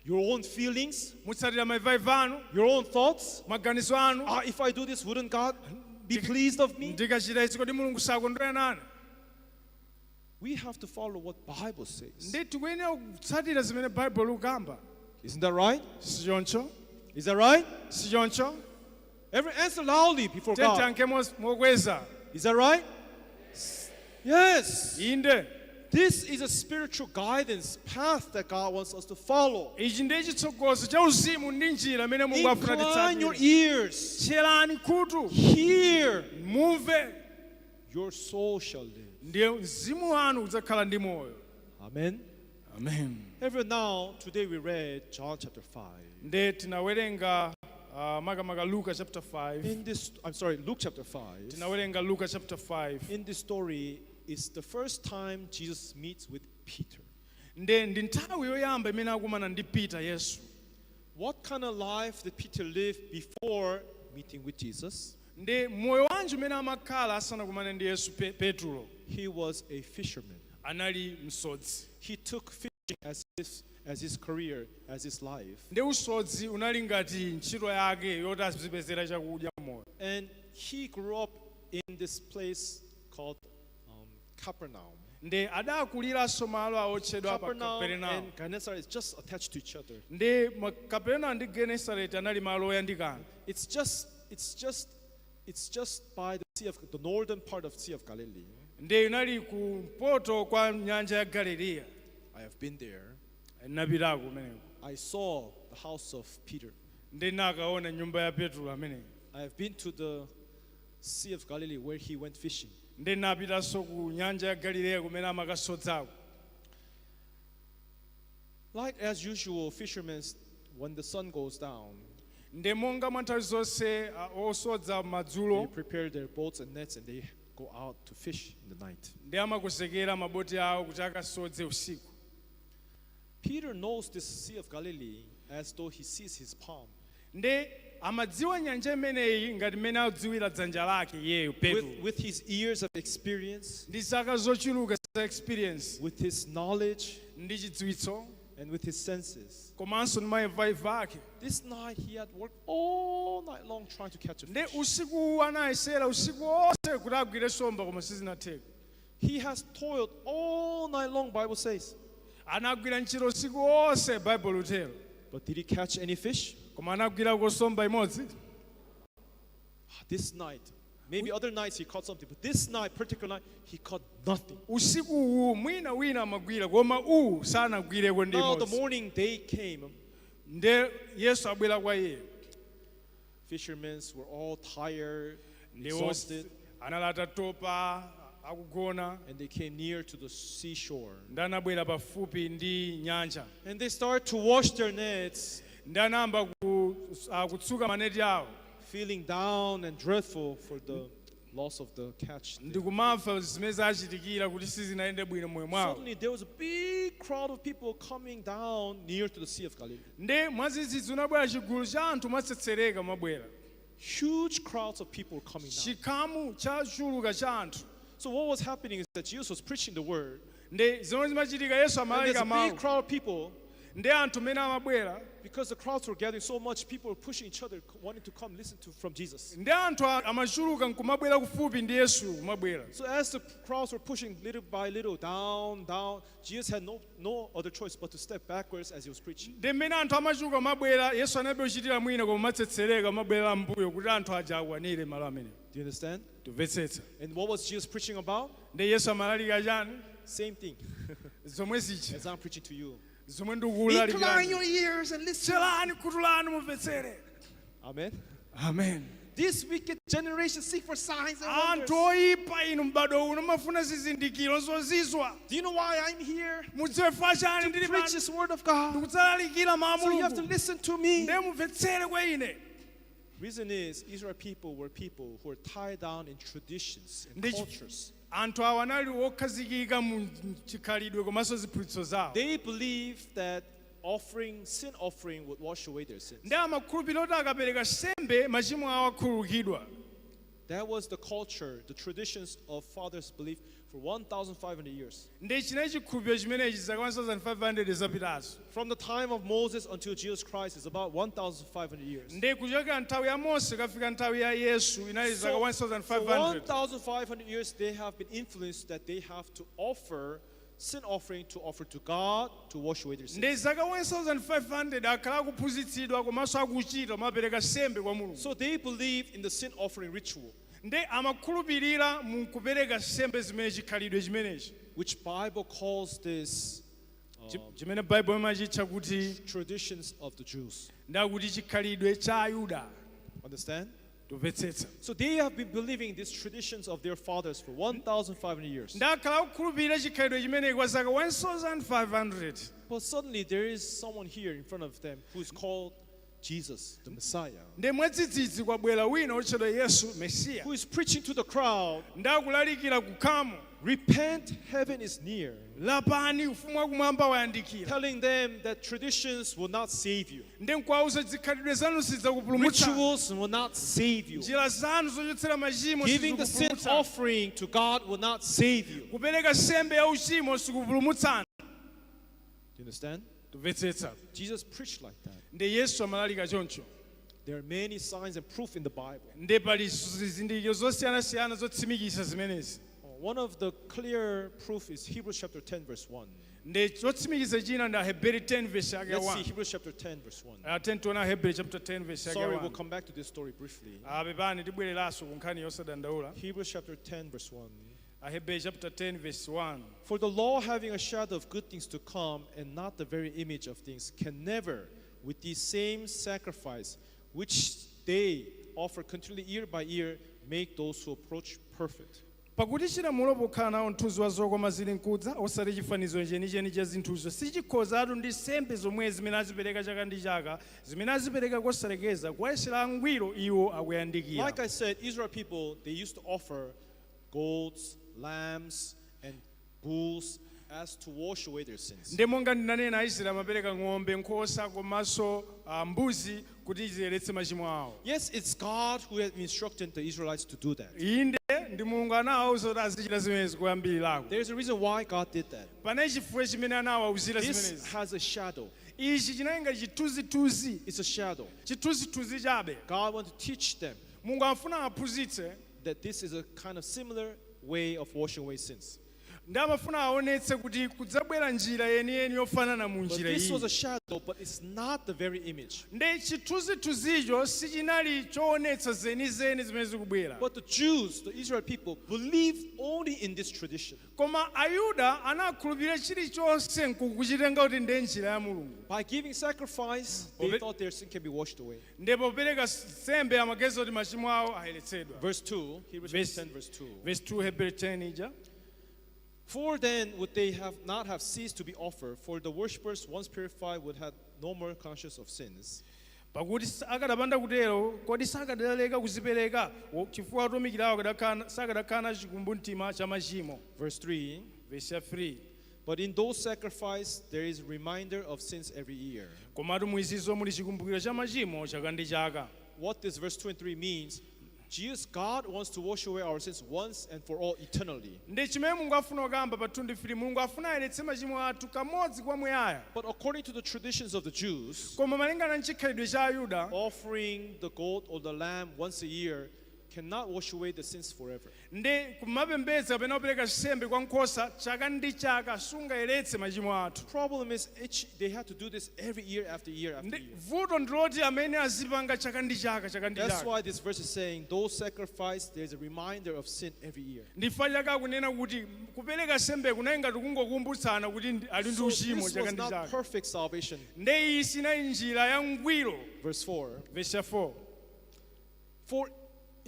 Your own feelings? Mutsatira maivaiva anu? Your own thoughts? Maganizo anu? Ah, if I do this, wouldn't God be pleased of me? Ndikachita izi kodi Mulungu sakondwera nane? We have to follow what Bible says. Ndi tikuyenera kutsatira zimene Baibulo likukamba. Isn't that right? Sichoncho? Is that right? Sichoncho? Every answer loudly before God. Tiyankhe mokweza. Is that right? Yes. Inde. This is a spiritual guidance path that God wants us to follow. Ichi ndiye chitsogozo cha uzimu ndi njira imene Mulungu afuna Incline your titsatire. Ears. Tcherani khutu. Hear. Mumve. Your soul shall live. Ndiye mzimu wanu udzakhala ndi moyo. Amen. Amen. Everyone, now, today we read John chapter 5. Ndiye tinawerenga makamaka Luka chapter 5. In this, I'm sorry, Luke chapter 5. Tinawerenga Luka chapter 5. In this story, it's the first time Jesus meets with Peter. Ndiye ndi nthawi yoyamba imene akumana ndi Peter Yesu. What kind of life did Peter live before meeting with Jesus? Ndi moyo wanji umene amakhala asanakumane ndi Yesu Petro? He was a fisherman. Anali msodzi. He took fishing as his career, as his life. Ndi usodzi unali ngati ntchito yake yoti azipezera chakudya moyo. And he grew up in this place called Capernaum. Ndi adakuliranso malo awotchedwa pa Capernaum Kaperenawo. and Gennesaret is just attached to each other. Ndi Kaperenawo ndi Genesareti anali malo oyandikana. It's just by the northern part of Sea of Galilee. Ndi inali kumpoto kwa nyanja ya Galileya. I have been there. Napitako kumeneko. I saw the house of Peter. Ndi nakaona nyumba ya Petro ameneyo. I have been to the Sea of Galilee where he went fishing. Ndi napitanso ku nyanja ya Galileya kumene amakasodzako. Like as usual, fishermen, when the sun goes down, Ndi monga mwa nthawi zonse osodza they madzulo prepare their boats and nets and they go out to fish in the night. Ndi amakonzekera maboti awo kuti akasodze usiku. Peter knows this Sea of Galilee as though he sees his palm. Ndi amadziwa nyanja imeneyi ngati mmene adziwira dzanja lake iyeyo Petro. With his years of experience, Ndi zaka zochuluka za experience, with his knowledge, ndi chidziwitso, and with his senses. Komanso ndi maimvaimva ake. This night he had worked all night long trying to catch a Ndi fish. usiku anayesera usiku wonse kuti agwire nsomba koma sizinatheka. He has toiled all night long, Bible says. Anagwira ntchito usiku wonse, Baibulo utero. But did he catch any fish? Koma anagwirako nsomba imodzi? Ah, this night, maybe other nights he caught something, but this night, particular night, he caught nothing. Usiku uwu mwina wina amagwira koma uwu sanagwireko ndi Now the imodzi. morning day came. Nde Yesu abwera kwa iye. Fishermen were all tired, Ndi exhausted, anali atatopa akugona. And they came near to the seashore. Ndi anabwera pafupi ndi nyanja. And they started to wash their nets, Ndi anayamba kutsuka maneti awo, feeling down and dreadful for the loss of the catch. Ndikumamva zimene zachitikira kuti sizinayende bwino moyo mwawo. Suddenly, there was a big crowd of people coming down near to the Sea of Galilee. Ndi mwadzidzidzi unabwera chigulu cha anthu mwatsetsereka mwabwera. Huge crowds of people were coming down. Chikhamu chachuluka cha anthu. So what was happening is that Jesus was preaching the word. Ndi zomwe zimachitika Yesu And there's amalalika a big mawu. Crowd of people. Ndi anthu mmene amabwera, Because the crowds were gathering so much, people were pushing each other, wanting to come listen to from Jesus. Ndi anthu amachuluka nkumabwera kufupi ndi Yesu kumabwera. So as the crowds were pushing little by little down, down, Jesus had no other choice but to step backwards as he was preaching. Ndi mmene anthu amachuluka kumabwera Yesu analibe kuchitira mwina koma matsetsereka kumabwera mbuyo kuti anthu aja akwanire malo amenewo. Do you understand? Tumvetsetsa? And what was Jesus preaching about? Ndi Yesu amalalika chani? Same thing Zomwe zija as I'm preaching to you. Zomwe Incline ndikulalikira. Your ears and listen. Tcherani khutu lanu mumvetsere. Amen. Amen. This wicked generation seek for signs and wonders. Anthu oyipa inu m'bado uno mafuna zizindikiro zozizwa. Do you know why I'm here? Mudziwe chifukwa chani To ndili preach pano? this word of God. Ndikudzalalikira mawu a So you have to Mulungu. listen to me. Ndiye mumvetsere kwa ine. Reason is, Israel people were people who were tied down in traditions and cultures. Anthu awa anali okhazikika mu chikhalidwe komanso ziphunzitso zawo. They believed that offering sin offering would wash away their sins. Ndi amakhulupirira kuti akapereka sembe machimo awo akhululukidwa. That was the culture, the traditions of fathers' belief for 1,500 years. Ndi chinali chikhulupiriro chimenechi zaka 1500 zapitazo. From the time of Moses until Jesus Christ is about 1,500 years. Ndi kuchokera nthawi ya Mose kafika nthawi ya Yesu inali zaka So, for 1500. 1,500 years, they have been influenced that they have to offer sin offering to offer to God to wash away their sins. Ndi zaka 1500 akhala akuphunzitsidwa komanso akuchita kumapereka sembe kwa Mulungu. So they believe in the sin offering ritual, Ndi amakhulupirira mu kupereka sembe zimene chikhalidwe chimenechi, which Bible calls this chimene Baibulo imachitcha kuti traditions of the Jews. ndakuti chikhalidwe cha Ayuda. Understand? Tumvetsetsa? So they have been believing these traditions of their fathers for 1,500 years. Ndakhala akukhulupirira chikhalidwe chimenechi kwa zaka 1500. But suddenly there is someone here in front of them who is called Jesus, the Messiah, Ndi mwadzidzidzi kwabwera wina otchedwa Yesu Mesiya, who is preaching to the crowd, ndakulalikira kukhamu, "Repent, heaven is near." lapani, ufumu wakumwamba wayandikira. Telling them that traditions will not save you. Ndi nkuwauza zikhalidwe zanu sizidzakupulumutsani. Rituals will not save you. Njira zanu zochotsera machimo Giving the sin sizikupulumutsani. offering to God will not save you. Kupereka sembe ya uchimo sikupulumutsani. Do you understand? Tumvetsetsa? Jesus preached like that. Ndi Yesu amalalika choncho. There are many signs and proof in the Bible. Ndi pali zizindikiro zosiyanasiyana zotsimikiza zimenezi. One of the clear proof is Hebrews chapter 10 verse 1. Ndi chotsimikiza china ndi Aheberi 10 verse yake ya Let's see 1. Hebrews chapter 10 verse 1. 10 tiona Aheberi chapter 10 verse yake ya Sorry, we'll 1. come back to this story briefly. Pepani, tibwereranso ku nkhani yosadandaula. Hebrews chapter 10 verse 1. Aheberi chapter 10 verse 1. For the law, having a shadow of good things to come and not the very image of things, can never, with the same sacrifice which they offer continually year by year, make those who approach perfect. Pakuti chilamulo pokhala nawo mthunzi wa zokoma zili nkudza, osati chifanizo chenicheni cha zinthuzo, sichikhozatu ndi nsembe zomwe zimene azipereka chaka ndi chaka, zimene azipereka kosalekeza, kuwayesera angwiro iwo akuyandikira. Like I said, Israel people, they used to offer goats, lambs, and bulls as to wash away their sins. Ndi monga ndinanena, Aisraeli amapereka ng'ombe, nkhosa komanso mbuzi kuti ziyeretse machimo awo. Yes, it's God who had instructed the Israelites to do that. Inde, ndi Mulungu anawawuza kuti azichita zimenezi kuyambirirako. There's a reason why God did that. Pane chifukwa chimene anawawuzira This zimenezi. has a shadow. Ichi chinali ngati chithunzithunzi. It's a shadow. Chithunzithunzi chabe. God wanted to teach them Mulungu amafuna aphunzitse that this is a kind of similar way of washing away sins. Ndi amafuna aonetse kuti kudzabwera njira yeniyeni yofanana mu But njira this was iyi. a shadow, but it's not the very image. Ndi chithunzithunzicho sichinali choonetsa zenizeni zimene zikubwera. But the Jews, the Israel people, believed only in this tradition. Koma Ayuda anakhulupirira chilichonse nkukuchitenga kuti ndiye njira ya Mulungu. By giving sacrifice, they thought their sin can be washed away. Ndipo popereka nsembe amaganiza kuti machimo awo ayeretsedwa. Verse 2, Hebrews 10, verse 2. Verse 2, Hebrew 10 ija. For then would they have not have ceased to be offered, for the worshippers once purified would have no more conscience of sins. Pakuti akadapanda kutero kodi sakadaleka kuzipereka chifukwa atumikirawo sakadakhala chikumbumtima cha machimo. Verse 3. Verse ya 3. But in those sacrifices there is a reminder of sins every year. Komatu muizizo muli chikumbukiro cha machimo chaka ndi chaka. What this verse 2 and 3 means, Jesus, God wants to wash away our sins once and for all eternally. Ndi chimene Mulungu afuna kukamba pa 2 ndi 3, Mulungu afuna ayeretse machimo athu kamodzi kwamuyaya. But according to the traditions of the Jews, Koma malingana ndi chikhalidwe cha Ayuda, offering the goat or the lamb once a year cannot wash away the sins forever. Ndi kumapembedza kapena kupereka nsembe kwa nkhosa chaka ndi chaka sungayeretse machimo athu. Problem is, they had to do this every year after year after Ndi year. Vuto ndiloti amene azipanga chaka ndi chaka, chaka ndi That's chaka. why this verse is saying those sacrifice, there's a reminder of sin every year. Ndifa chaka akunena kuti kupereka nsembe kunali ngati kungokumbutsana kuti ali ndi So uchimo this chaka was ndi not chaka. perfect salvation. Ndi iyi sinali njira ya ngwiro. Verse 4. Verse ya 4. For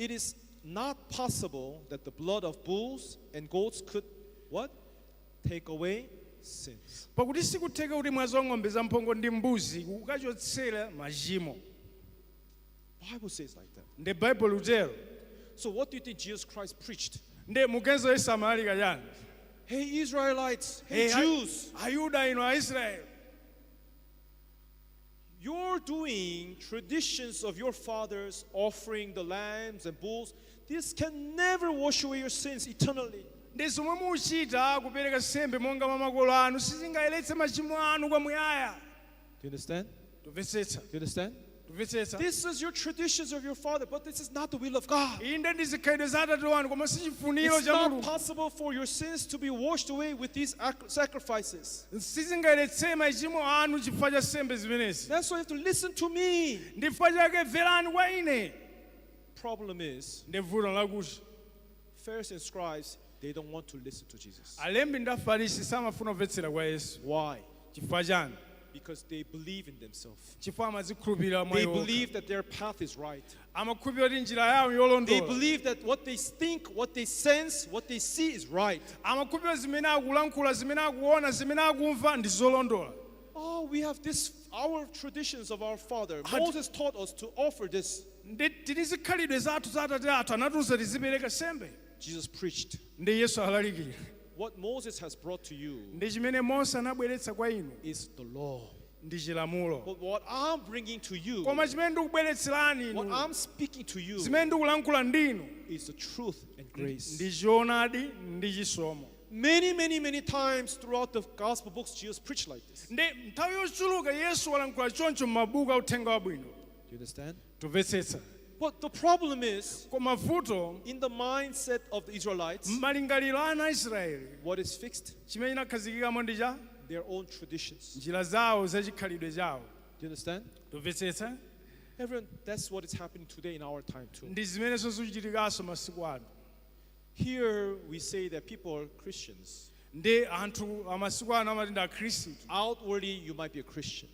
It is not possible that the blood of bulls and goats could what? Take away sins. Pakuti sikutheka kuti mwazi wa ng'ombe zamphongo ndi mbuzi ukachotsera machimo. Bible says like that. Ndi Baibulo utero. So what do you think Jesus Christ preached? Ndi mugenzo Yesu amalalika chani? Hey Israelites, hey, Hey, Jews, Ayuda inu, Aisraeli, you're doing traditions of your fathers, offering the lambs and bulls. This can never wash away your sins eternally. Ndi zomwe muchita kupereka sembe monga mwa makolo anu sizingayeretse machimo anu kwamuyaya. Do you understand? Tumvetsetsa? Do you understand? Tumvetsetsa? This is your traditions of your father, but this is not the will of God. Inde ndi zikhalidwe za atate wanu koma si chifuniro It's cha not Mulungu. possible for your sins to be washed away with these sacrifices. Sizingayeretse machimo anu chifukwa cha sembe zimenezi. That's why you have to listen to me. Ndi chifukwa chake mverani kwa ine. Problem is, Ndi vuto lakuti Pharisees and scribes, they don't want to listen to Jesus. Alembi ndi Afarisi samafuna kumvetsera kwa Yesu. Why? Chifukwa chani? Because they believe in themselves. Chifukwa amazikhulupirira mwa They iwo okha. believe that their path is right. Amakhulupirira kuti njira yawo They yolondola. believe that what they think, what they sense, what they see is right. Amakhulupirira zimene akulankhula, zimene akuona, zimene akumva ndi zolondola. Oh, we have this, our traditions of our father. Moses taught us to offer this. Ndi tili zikhalidwe zathu za atate athu anatiuza tizipereka sembe. Jesus preached. Ndi Yesu alalikira. What Moses has brought to you Ndi chimene Mose anabweretsa kwa inu is the law. Ndi chilamulo. But what I'm bringing to you, Koma chimene ndikubweretserani what inu, I'm speaking to you, zimene ndikulankhula ndinu is the truth and grace. Ndi choonadi ndi chisomo. Many, many, many times throughout the gospel books, Jesus preached like this. Ndi nthawi yochuluka Yesu walankhula choncho m'mabuku a uthenga wabwino. Do you understand? Tumvetsetsa? But the problem is, Koma vuto, in the mindset of the Israelites, malingaliro a ana Israeli, what is fixed? Chimene chinakhazikikamo ndi cha Their own traditions. Njira zawo zachikhalidwe chawo. Do you understand? Tumvetsetsa? Everyone, that's what is happening today in our time too. Ndi zimenenso zikuchitikanso masiku ano. Here we say that people are Christians. Ndi anthu amasiku ano amati ndi akhristu. Outwardly, you might be a Christian.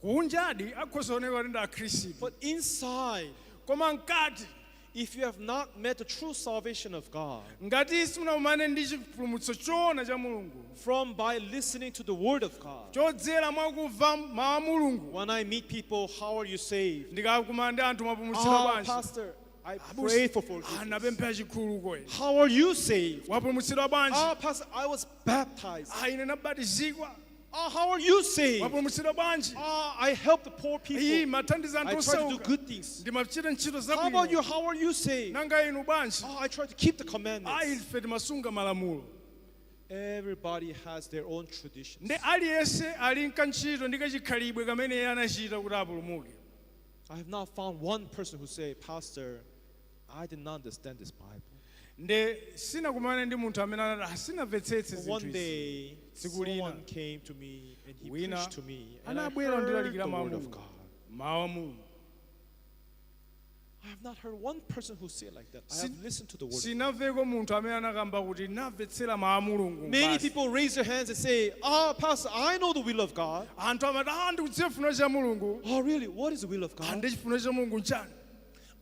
Kunjadi akhoza kuoneka kuti ndi akhristu. But inside, Koma mkati, if you have not met the true salvation of God, ngati simunakumane ndi chipulumutso choona cha Mulungu, from by listening to the word of God, chodzera mwakumva mawu a Mulungu, when I meet people, "How are you saved?" Ndikakumana ndi anthu, "Mwapulumutsidwa "Ah, bwanji?" Pastor, I "Abusa, pray for forgiveness." Napemphera chikhululuko ine." "How are you saved?" "Wapulumutsidwa bwanji?" "Ah, Pastor, I was baptized." "Ah, ine nabatizidwa." "Ah, how are you saved?" "Wapulumutsidwa bwanji?" "Ah, I help the poor "Iyi people. mathandiza I anthu try to do osauka. good things." Ndimachita ntchito "How about you? zabwino." How are you saved?" "Nanga inu bwanji?" "Oh, I try to keep the "Ayi, commandments." ife timasunga malamulo." Everybody has their own traditions. Ndi aliyense ali nkantchito ndi kachikhalidwe kamene iye anachita kuti apulumuke. I have not found one person who say, "Pastor, I did not understand this Bible." Ndi sinakumane ndi munthu amene anati, "Ah, sinamvetsetse But zinthu one izi." day, Tsiku lina, someone came to me and he wina preached to me, and I anabwera heard kundilalikira the mawu a word of Mulungu. God. Mawu a Mulungu. I have not heard one person who say it like that. I have listened to the word of God. Sinamveko munthu amene anakamba kuti namvetsera mawu a Mulungu Many basi. people raise their hands and say, "Ah, Pastor, I know the will of God." Anthu amati, "Ah, ndikudziwa chifuniro cha Mulungu." "Oh, really? What is the will of "Ah, God?" ndi chifuniro cha Mulungu nchani?"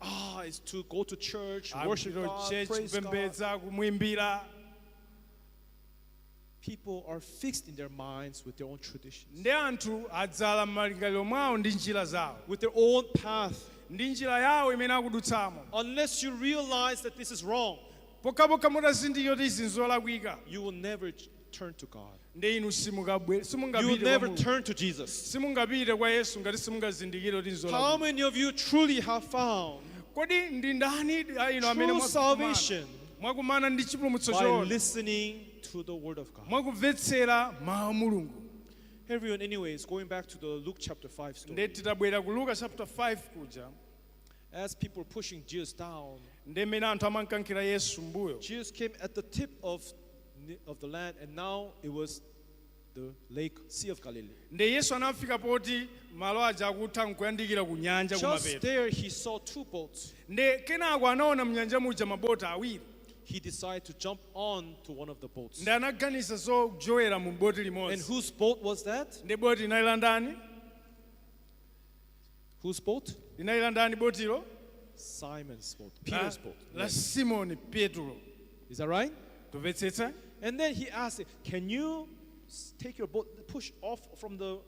"Ah, it's to go to church, worship "Akupita God, church, praise God." kupembedza, kumwimbira." People are fixed in their minds with their own traditions, Ndi anthu adzala m'malingaliro mwawo ndi njira zawo, with their own path. Ndi njira yawo imene akudutsamo. Unless you realize that this is wrong, Pokhapokha mutazindikira kuti izi nzolakwika, you will never turn to God. Ndi inu You will simungapite kwa never Mulungu. turn to Jesus. Simungapite kwa Yesu ngati simungazindikire kuti How nzolakwika. many of you truly have found Kodi ndi ndani a inu amene true mwakumana salvation mwakumana ndi chipulumutso by choona listening to the word of God? Mwakumvetsera mawu a Mulungu? Everyone, anyways, going back to the Luke chapter 5 story. Ndi titabwera ku Luka chapter 5 kuja, As people were pushing Jesus down, ndi mmene anthu amankankhira Yesu mbuyo, Jesus came at the tip of the land, and now it was the lake, Sea of Galilee. Ndi Yesu anafika poti malo aja akutha nkuyandikira ku nyanja Just kumapeto. there, he saw two boats. Ndi kenako anaona mnyanja muja mabota awiri. He decided to jump on to one of the boats. Ndi anaganiza zojowera mu boti And limodzi. whose boat was that? Ndi boti linali la ndani? Whose boat? Linali la ndani botilo? Simon's boat, La, Peter's boat. la Yes. Simoni Petro. Is that right? Tumvetsetsa? And then he asked, "Can you take your boat, push off from the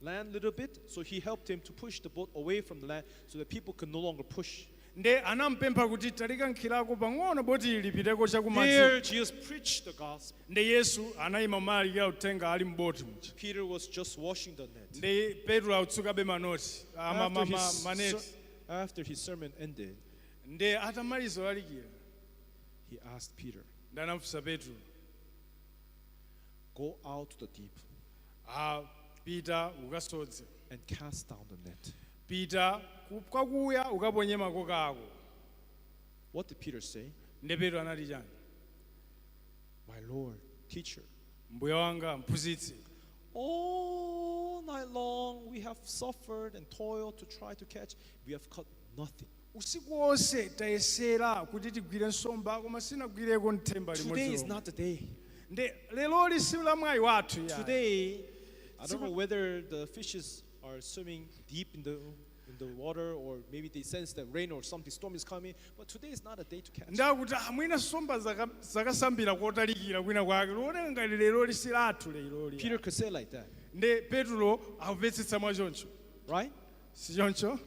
land a little bit?" So he helped him to push the boat away from the land so that people could no longer push. Nde anampempha kuti talikankhirako pang'ono boti lipiteko chakumadzi. There, Jesus preached the gospel. Nde Yesu anayima malalikira uthenga ali m'boti muja. Peter was just washing the net. Nde Petro akutsukabe manoti After his, maneti. After his sermon ended, Nde atamaliza olalikira he asked Peter, ndi anafunsa Petro, "Go out to the deep "Ah, pita ukasodze, and cast down the net." pita kwakuya ukaponye makoka ako." What did Peter say? Nde Petro anati chani? "My Lord, teacher, "Mbuye wanga, mphunzitsi, all night long we have suffered and toiled to try to catch. We have caught nothing. Usiku wonse tayesera kuti tigwire nsomba koma sinagwireko nthemba Today limodzi is lomwe. Not the day. Nde leloli si la mwayi wathu ya." Today, I don't know whether the fishes are swimming deep in the water or maybe they sense that rain or something storm is coming, but today is not a day to catch." Ndakuti "Ah, mwina nsomba zakasambira kotalikira kwina kwake lioneka ngati leloli si lathu leloli." Peter could say like that, Nde Petro akumvetsetsa mwachoncho, right? si choncho?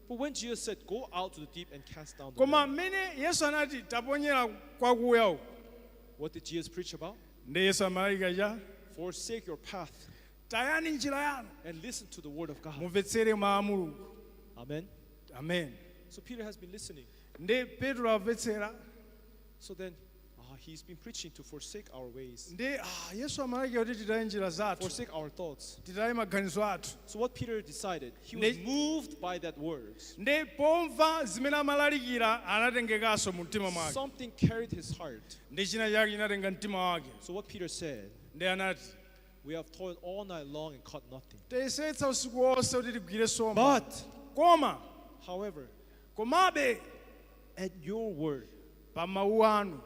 But when Jesus said, "Go out to the deep and cast down the Koma net," mmene Yesu anati taponyera kwakuya uku, what did Jesus preach about? Nde Yesu amalalika cha? Forsake your path Tayani njira yanu and listen to the word of God. Mumvetsere mawu a Mulungu. Amen. Amen. So Peter has been listening. Nde Petro amvetsera. So then he's been preaching to forsake our ways, Nde ah, Yesu amalalika kuti titaye njira zathu, forsake our thoughts. Titaye maganizo athu. So what Peter decided, he was moved by that words. Nde pomva zimene amalalikira anatengekanso mu mtima mwake. Something carried his heart. Ndi china chake chinatenga mtima wake. So what Peter said, Nde anati, "We have toiled all night long and caught nothing. Tayesetsa usiku wonse kuti tigwire somba, But, koma, however, komabe, at your word," pa mawu anu."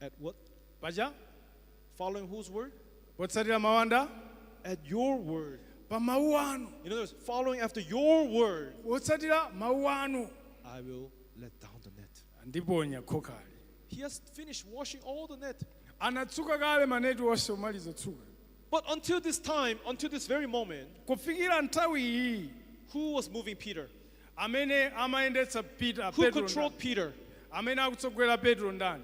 At what? Pacha? Following whose word? Potsatira mawu anda? At your word. Pa mawu anu. In other words, following after your word, Potsatira mawu anu, I will let down the net. Ndiponya khokali. He has finished washing all the net. Anatsuka kale maneti onse umaliza tsuka. But until this time, until this very moment, Kufikira nthawi iyi, who was moving Peter? Amene amayendetsa Peter, Who Petro controlled ndani? Peter? Amene akutsogolera Petro ndani?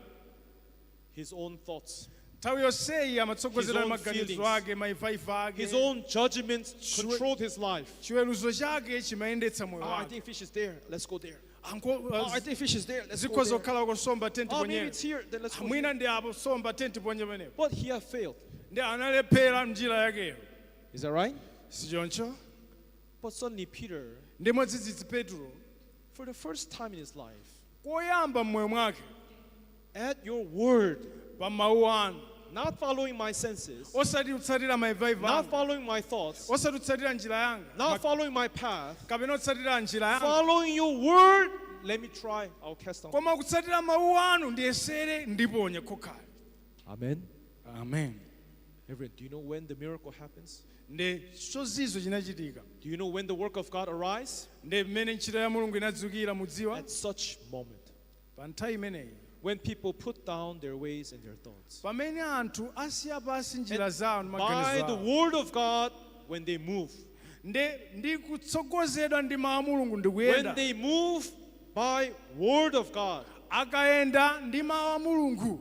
His own thoughts, Nthawi yonseyi amatsogozera His own maganizo feelings. Ake, maivaiva ake. His own judgments controlled his life. Chiweruzo chake chimayendetsa moyo "Oh, I wake. think fish is there. Let's go there. Anko- Oh, I think fish is there. Let's go Zikhoza there. kukhala kusomba, Oh, maybe tentiponye. it's here. Then let's go Mwina here." ndi apo somba, tentiponye penepo. But he had failed. Ndi analephera mnjira yakeyo. Is that right? Sichoncho? But suddenly Peter, Ndi mwadzidzidzi Petro, for the first time in his life, koyamba mmoyo mwake, "At your word," pa mawu anu, not following my senses, osati kutsatira maivaiva not anga, following my thoughts, osati kutsatira njira yanga, not following my path, kapena kutsatira njira yanga, following your word, let me try. I'll cast down. Koma kutsatira mawu anu ndiyesere ndiponye khokhali. Amen. Amen. Everyone, do you know when the miracle happens? Ndi chozizwa chinachitika. Do you know when the work of God arise? Ndi mmene ntchito ya Mulungu inadzukira mudziwa? At such moment. Pa nthawi imeneyi. When people put down their ways and their thoughts. Pamene anthu asiya pasi njira zawo ndi By maganizo the awo. word of God, when they move. Ndi ndi kutsogozedwa ndi mawu a Mulungu When ndikuyenda. they move by word of God. Akayenda ndi mawu a Mulungu.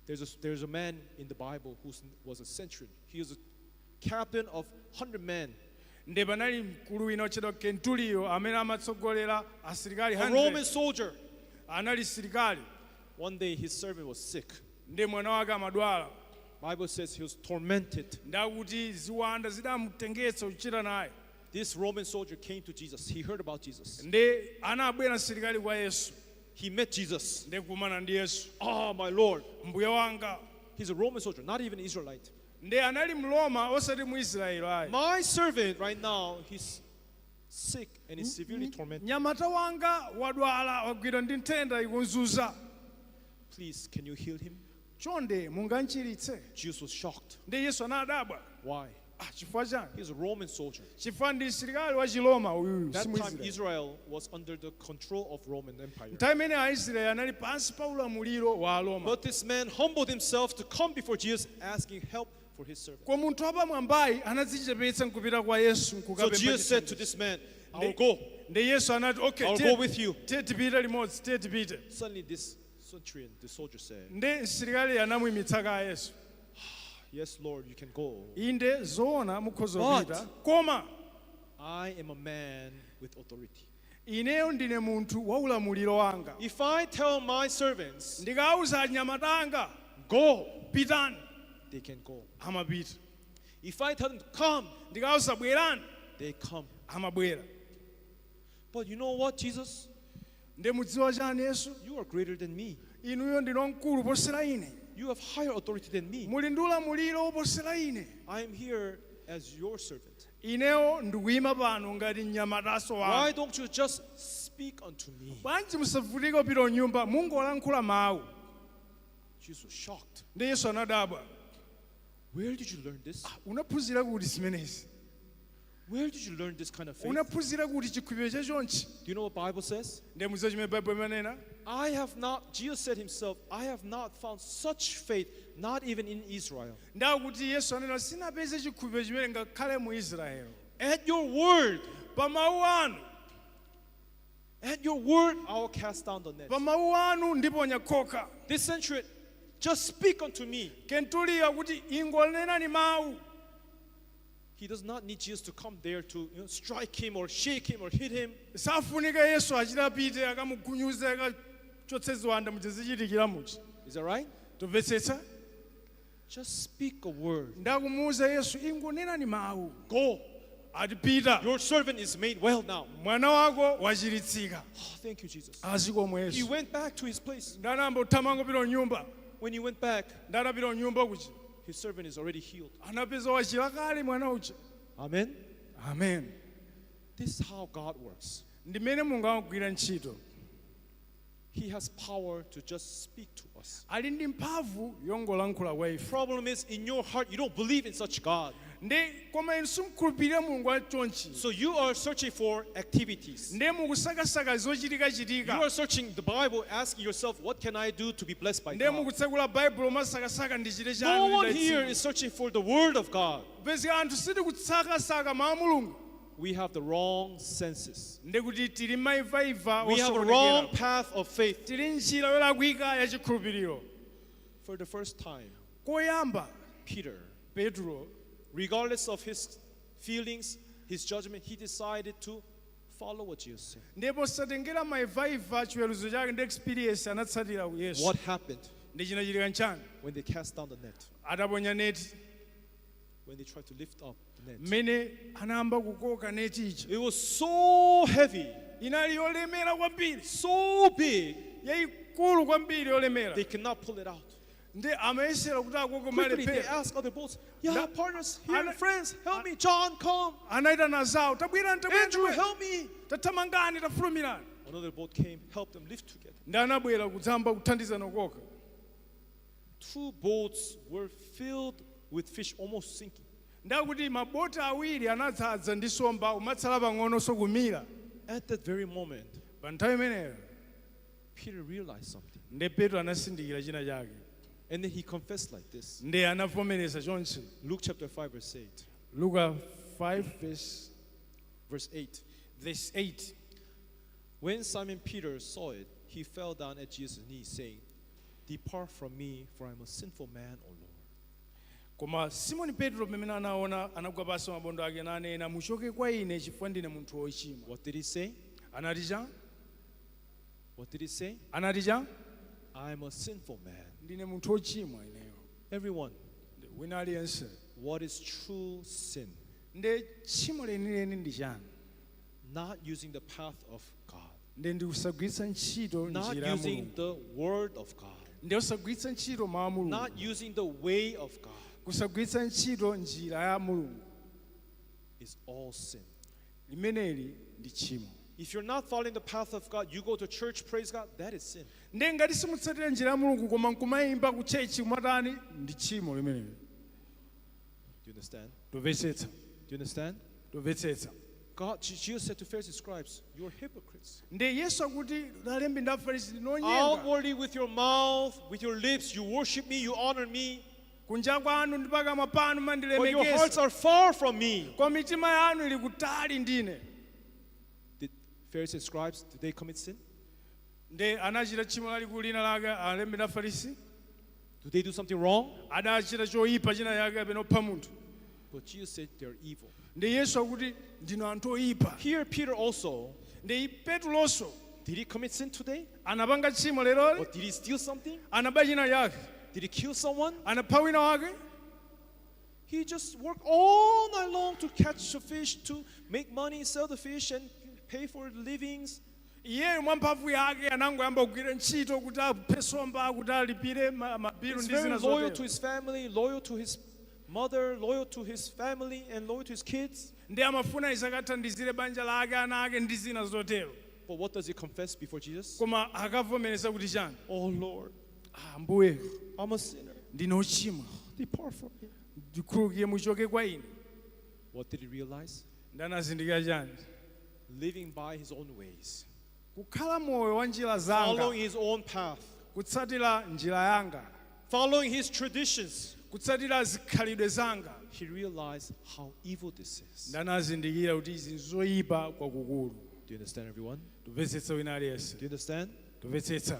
There's a man in the Bible who was a centurion. He was a captain of 100 men. Ndi panali mkulu wina otchedwa Kentuliyo amene amatsogolera asilikali A 100. Roman soldier. Anali silikali. One day his servant was sick. Ndi mwana wake amadwala. Bible says he was tormented. Ndakuti ziwanda zidamutengetsa kuchita naye. This Roman soldier came to Jesus. He heard about Jesus. Ndi anabwera msilikali kwa Yesu. He met Jesus. Ndi kukumana ndi Yesu. "Oh, my Lord." "Mbuye wanga." He's a Roman soldier, not even Israelite. Ndi anali Mroma osati Muisraeli ayi. "My servant right now, he's sick and is severely tormented. "Nyamata wanga wadwala wagwidwa ndi nthenda ikunzuza. Please, can you heal him?" Chonde mungamchiritse?" Jesus was shocked. Ndi Yesu anadabwa. Why? Ah, chifukwa chani? He's a Roman soldier. Chifukwa ndi msilikali wa Chiroma uyuyu. That Si time, Mwisraeli. Israel was under the control of Roman Empire. Nthawi imene Aisraeli anali pansi pa ulamuliro wa Aroma. But this man humbled himself to come before Jesus asking help for his servant. Kwa munthu wapamwambayi anadzichepetsa nkupita kwa Yesu So nkukapempha Jesus said to chithandizo. this man, I will go. Ndi Yesu anati, okay, I will tiye go with you. tiye tipite limodzi, tiye tipite. Suddenly this centurion, the soldier said, Ndi msilikali anamuyimitsa ka Yesu. Yes, Lord, you can go. Inde zoona mukhoza But- kupita, koma I am a man with authority. Ineyo ndine munthu wa ulamuliro wanga. If I tell my servants, Ndikawuza anyamata anga, go, pitani, they can go. Amapita. If I tell them, come, Ndikawuza bwerani, they come. Amabwera. But you know what, Jesus? Ndi mudziwa chani, Yesu? You are greater than me. Inuyo ndinu mkulu posera ine. You have higher authority than me. Muli ndi ulamuliro woposera ine. I am here as your servant. Ineyo ndikuyima pano ngati mnyamataso Why wanu. don't you just speak unto me? Bwanji musavutike kupita kunyumba, mungolankhula mawu? Jesus was shocked. Ndi Yesu anadabwa. Where did you learn this? Unaphunzira kuti zimenezi? Where did you learn this kind of faith? Unaphunzira kuti chikhulupiriro chachonchi? Do you know what Bible says? Ndiye mudziwa chimene Baibulo imanena? I have not, Jesus said himself, I have not found such faith, not even in Israel. Ndakuti Yesu anena, sinapeze chikhulupiriro chimene ngakhale mu Israeli. At your word, Pa mawu anu, at your word, I will cast down the net. Pa mawu anu ndiponya khoka. This centurion, just speak unto me. Kentuliyo kuti ingonenani mawu. He does not need Jesus to come there to strike him or shake him or hit him. Safunika Yesu achitapite akamugunyuze akachotse ziwanda muchizichitikira muchi. Is that right? Tomvetsetsa? Just speak a word. Ndakumuwuza Yesu, ingonenani mawu. Go. Ati pita. Your servant is made well now. Mwana wako wachiritsika. Oh, thank you, Jesus. Azikomo He Yesu. went back to his place. Ndanamba kuthamanga kupita kunyumba. When he went back, Ndatapita kunyumba kuja, his servant is already healed. Anapeza wachira kale mwana uja. Amen. Amen. This is how God works. Ndimene Mulungu amagwira ntchito. He has power to just speak to us. Ali ndi mphamvu yongolankhula kwa ife. Problem is, in your heart, you don't believe in such God. Ndi koma inu simukhulupirira Mulungu wachonchi. So you are searching for activities. Ndi mukusakasaka You zochitikachitika. are searching the Bible, asking yourself, what can I do to be blessed by Ndi God? mukutsekula Baibulo masakasaka ndichite No chani one kuti here ndidalitsidwe. is searching for the word of God. Pezeka anthu sitikusakasaka mawu a Mulungu. We have the wrong senses. Ndi kuti tili maivaiva We have a wrong osokonekera. path of faith. Tili njira yolakwika ya chikhulupiriro. For the first time, Koyamba, Peter, Petro, regardless of his feelings, his judgment, he decided to follow what Jesus said. Ndipo satengera maivaiva chiweruzo chake ndi experience anatsatira Yesu. What happened Ndi chinachitika nchani? When they cast down the net? Ataponya neti, When they tried to lift up the net? Mmene anayamba kukoka neti ija, It was so heavy, inali yolemera kwambiri, so big, yayikulu kwambiri yolemera. They cannot pull it out. Ndi amayesera kuti akoke Quickly, they malephera. asked other boats, yeah, partners, here, friends, help me. John, come. Anayitana zawo, tabwerani, tabwerani, Andrew, tabwerani. Help me. Tathamangani, tafulumirani. Another boat came, helped them lift together. Ndi anabwera kudzamba kuthandizana kukoka. Two boats were filled with fish, almost sinking. Ndakuti maboti awiri anadzaza ndi nsomba umatsala pang'ononso kumira. At that very moment, Pa nthawi imeneyo, Peter realized something. Ndi Petro anasindikira china chake. And then he confessed like this. Ndi anavomereza chonchi. Luke chapter 5, verse 8. Luka 5 verse, Verse 8. Verse 8. When Simon Peter saw it, he fell down at Jesus' knees, saying, Depart from me, for I am a sinful man, O Lord. Koma Simoni Petro pamene anaona anagwa pansi mabondo ake nanena, muchoke kwa ine chifukwa ndine munthu wochimwa. What did he say? Anati cha? What did he say? Anati cha? I am a sinful man. Ndine munthu wochimwa ineyo. Everyone, Ndi wina aliyense, what is true sin? Ndi tchimo lenileni ndi chani? Not using the path of God, Ndi ndikusagwiritsa ntchito not njira ya using Mulungu, the word of God, ndi usagwiritsa ntchito mawu a Mulungu, not using the way of God kusagwiritsa ntchito njira ya Mulungu is all sin. Limeneli ndi tchimo. If you're not following the path of God, you go to church, praise God, that is sin. Ndi ngati simutsatira njira ya Mulungu koma nkumayimba ku church kumatani ndi tchimo limeneli. Do you understand? Tumvetsetsa? Do you understand? Tumvetsetsa? Jesus said to Pharisees and scribes, "You're hypocrites." Ndi Yesu akuti alembi ndi Afarisi ndinu onyenga. Outwardly with your mouth, with your lips, you worship me, you honor me, Kunja kwanu ndi pakamwa panu but your hearts mandilemekeza, are far from me. koma mitima yanu ili kutali ndine. Did Pharisees and scribes, did they commit sin? Ndi anachita tchimo lalikulu lina lake alembi ndi Afarisi? Do they do something wrong? Adachita choyipa china yake kapena kupha munthu? But Jesus said they're evil. Ndi Yesu akuti ndinu anthu oyipa. Here, Peter also, Ndi Petulonso did he commit sin today? anapanga tchimo leroli? Or did he steal something? Anaba china yake? Did he kill someone? Anapha wina wake? He just worked all night long to catch the fish, to make money, sell the fish, and pay for the livings. Iyeyo mwa mphamvu yake anangoyamba kugwira ntchito kuti aphe nsomba kuti alipire mabilu He's ndi very zina loyal to zotero. his family, loyal to his mother, loyal to his family, and loyal to his kids. Ndi amafuna isakathandizire banja lake, ana ake ndi zina zotero. But what does he confess before Jesus? Koma akavomereza kuti chani? Oh Lord, "Ah, Ambuye, I'm a sinner. ndine ochimwa. Depart from me." Ndikhululukire, muchoke kwa ine." What did he realize? Ndanazindikira chani? Living by his own ways, Kukhala moyo wa njira zanga, following his own path, kutsatira njira yanga, following his traditions. Kutsatira zikhalidwe zanga. He realized how evil this is. Ndanazindikira kuti izi nzoyipa kwakukulu. Do you understand, everyone? Tumvetsetsa wina aliyense? Do you understand? Tumvetsetsa?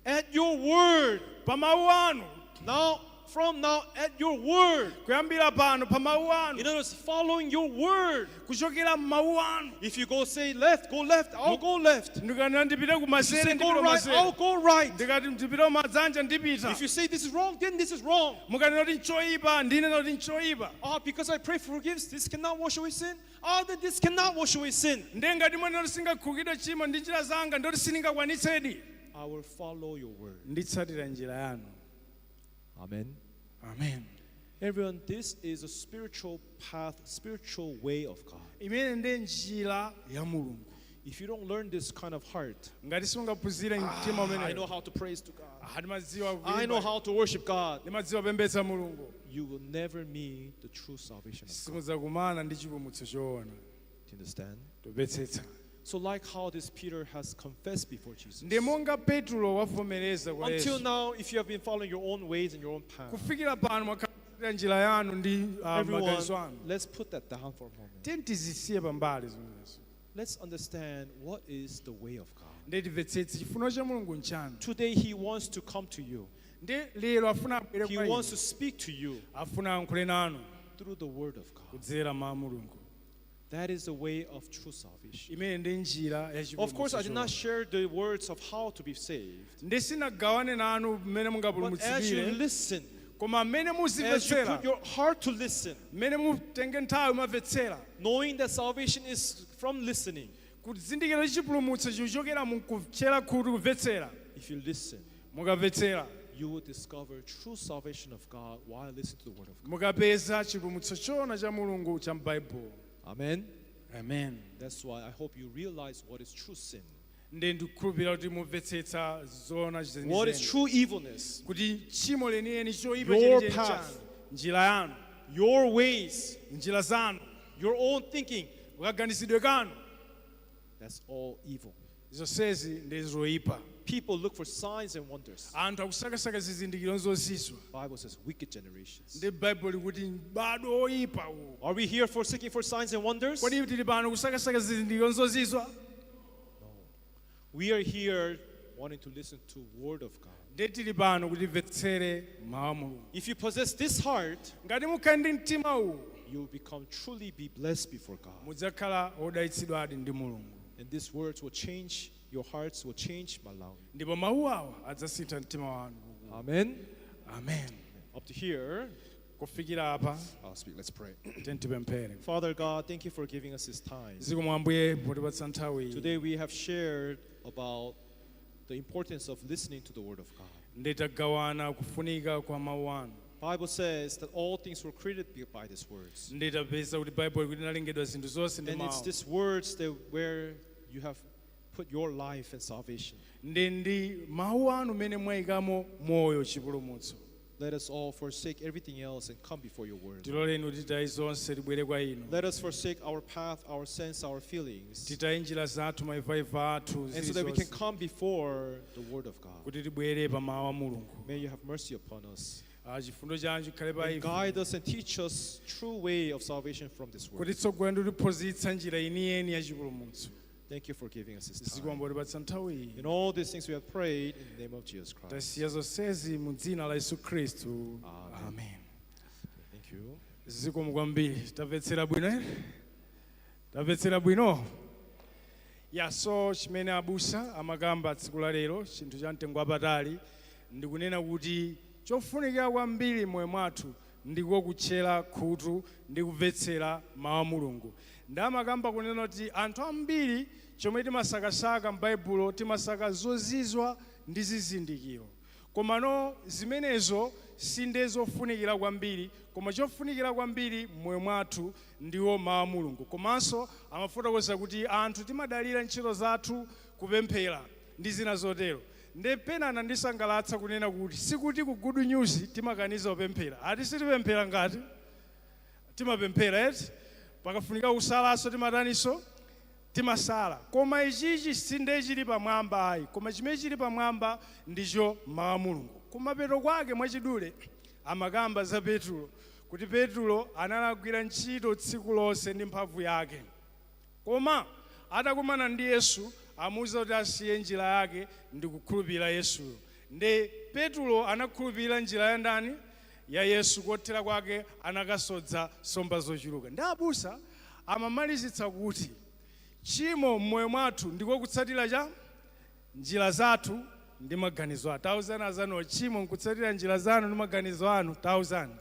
At your word, Pa mawu anu. Now, from now, at your word. Kuyambira pano pa mawu anu. In other words, following your word. Kuchokera m'mawu anu. If you go say left, go left, I'll go left. Ndikanena ndipite If you kumasere, say go ndipite right, I'll kumasere. go right. Ndikati ndipite kumadzanja, ndipita. If you say this is wrong, then this is wrong. Mukanena kuti nchoyipa, ndinena kuti nchoyipa. Ah, because I pray for forgiveness, this cannot wash away sin. Ah, then this cannot wash away sin. Ndiye ngati mwanena kuti singakhululukidwe chimo ndi njira zanga, ndoti sindingakwanitsedi. I will follow your word. Nditsatira njira yanu. Amen. Amen. Everyone, this is a spiritual path, spiritual way of God. Imene ndi njira ya Mulungu. If you don't learn this kind of heart, Ngati sungaphunzire mtima I know umenewo, how to praise to God. "Ah, ndimadziwa I know kuimba. how to worship God. Ndimadziwa kupembedza Mulungu," You will never meet the true salvation of God. simudzakumana ndi chipulumutso choona. Do you understand? Tumvetsetsa? So, like how this Peter has confessed before Jesus. Ndi monga Petro wavomereza kwa Until Yesu. now, if you have been following your own ways and your own path, Kufikira pano mwakhalira njira yanu ndi maganizo everyone, anu, let's put that down for a moment. tiye tizisiye pambali zimenezo. Let's understand what is the way of God. Ndi timvetsetse chifuniro cha Mulungu nchani. Today, He wants to come to you. Ndi lero afuna abwere He kwa wants inu. to speak to you Afuna ayankhule nanu through the Word of God. kudzera mawu a Mulungu. That is the way of true salvation. Imene ndi njira ya Of course, I did chipulumutso. not share the words of how to be saved. Ndi sinagawane nanu mmene But as you mungapulumutsikire, listen, koma mmene as you muzimvetsera, put your heart to listen, mmene mutenge nthawi mumamvetsera, knowing that salvation is from listening, kuzindikira kuti chipulumutso chikuchokera mu kutchera khutu kumvetsera, if you listen, mukamvetsera, you will discover true salvation of God while listening to the Word of God. Mukapeza chipulumutso choona cha Mulungu cha m'Baibulo. Amen. Amen. That's why I hope you realize what is true sin, Ndi ndikukhulupirira kuti mumvetsetsa zoona what is zenizeni, true evilness, kuti tchimo lenileni, choyipa Your chenicheni path. chanu, njira yanu, your ways, njira zanu, your own thinking. Kaganizidwe kanu. That's all evil. Zonsezi ndi zoyipa. People look for signs and wonders. Anthu akusakasaka zizindikiro zozizwa. Bible says wicked generations. Ndi Baibulo likuti m'badwo oyipa uwu. Are we here for seeking for signs and wonders? Kodi tili pano kusakasaka zizindikiro zozizwa? We are here wanting to listen to Word of God. Ndi tili pano kuti timvetsere mawu a Mulungu. If you possess this heart, Ngati mukhale ndi mtima uwu, you will become truly be blessed before God. Mudzakhala odalitsidwadi ndi Mulungu. And these words will change your hearts, will change Malawi. Ndipo mawu awa adzasintha mtima wanu. Amen. Amen. Up to here, Kufikira apa, I'll speak. Let's pray. tiyeni tipemphere. Father God, thank you for giving us this time. Zikomo Ambuye potipatsa nthawi iyi. Today we have shared about the importance of listening to the Word of God. Nditagawana kufunika kwa mawu anu. Bible says that all things were created by these words. Nditapeza kuti Baibulo kuti inalengedwa zinthu zonse ndi And it's mawu. these words that where you have put your life and salvation. Ndi ndi mawu anu mmene mwayikamo moyo, chipulumutso. Let us all forsake everything else and come before your word. Tiloleni kuti titaye zonse tibwere kwa inu. Let us forsake our path, our sense, our feelings, Titaye njira zathu, maivaiva athu, and so that we can zilizonse, come before the word of God. Kuti tibwere pa mawu a Mulungu. May you have mercy upon us. Ah, chifundo chanu chikhale pa And ife. guide us and teach us true way of salvation from this world. Kutitsogolera ndi kutiphunzitsa njira yeniyeni ya chipulumutso. Thank you for giving us this time. Zikomo potipatsa nthawi iyi. In all these things we have prayed in the name of Jesus Christ. Tasiya zonsezi mu dzina la Yesu Khristu. Amen. Amen. Thank you. Zikomo kwambiri. Tamvetsera bwino ere? Tamvetsera bwino? Ya, so chimene abusa amakamba tsiku la lero, chinthu cha mtengo wapatali, ndikunena kuti chofunikira kwambiri moyo mwathu ndiko kutchera khutu ndi kumvetsera mawu a Mulungu. Ndi amakamba kunena kuti anthu ambiri chomwe timasakasaka m'Baibulo, timasaka zozizwa ndi zizindikiro, komano zimenezo sinde zofunikira kwambiri, koma chofunikira kwambiri m'moyo mwathu ndiwo mawu a Mulungu. Komanso amafotokoza kuti anthu timadalira ntchito zathu, kupemphera ndi zina zotero. Nde pena anandisangalatsa kunena kuti sikuti ku Good News timakaniza kupemphera, ati sitipemphera. Ngati timapemphera eti, pakafunika kusalaso timataninso? Timasala. Koma ichichi sinde chili pamwamba ayi, koma chimene chili pamwamba ndicho mawu a Mulungu. Kumapeto kwake mwachidule amakamba za Petulo, kuti Petulo analagwira ntchito tsiku lonse ndi mphamvu yake, koma atakumana ndi Yesu amuwuza kuti asiye njira yake ndi kukhulupirira Yesuyo. Nde Petulo anakhulupirira njira ya ndani? Ya Yesu. Kothera kwake anakasodza nsomba zochuluka. Ndi abusa amamalizitsa kuti tchimo m'moyo mwathu ndiko kutsatira cha njira zathu ndi maganizo anu. Tauzani azanu, tchimo nkutsatira njira zanu ndi maganizo anu. Tauzani.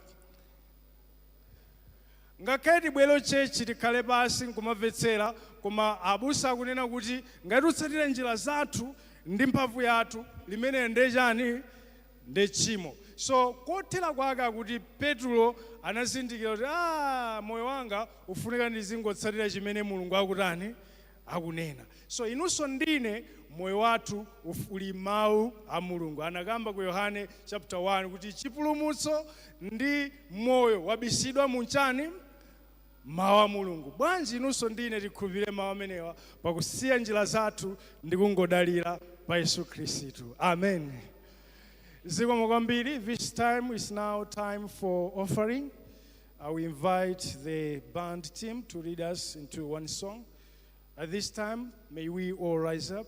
Ngakhale tibwere church, tikhale pasi nkumamvetsera, koma abusa akunena kuti ngati utsatira njira zathu ndi mphamvu yathu, limene ndi chani? Ndi tchimo. So kothera kwake akuti Petulo anazindikira kuti, ah, moyo wanga ufunika ndizingotsatira chimene Mulungu akutani? Akunena. So inunso ndine, moyo wathu uli mawu a Mulungu. Anakamba ku Yohane chapter 1 kuti chipulumutso ndi moyo wabisidwa munchani? Mawu a Mulungu. Bwanji inunso ndine tikhulupirire mawu amenewa pakusiya njira zathu ndi kungodalira pa Yesu Khristu? Amen. Zikomo kwambiri. This time is now time for offering. I will invite the band team to lead us into one song. At this time, may we all rise up.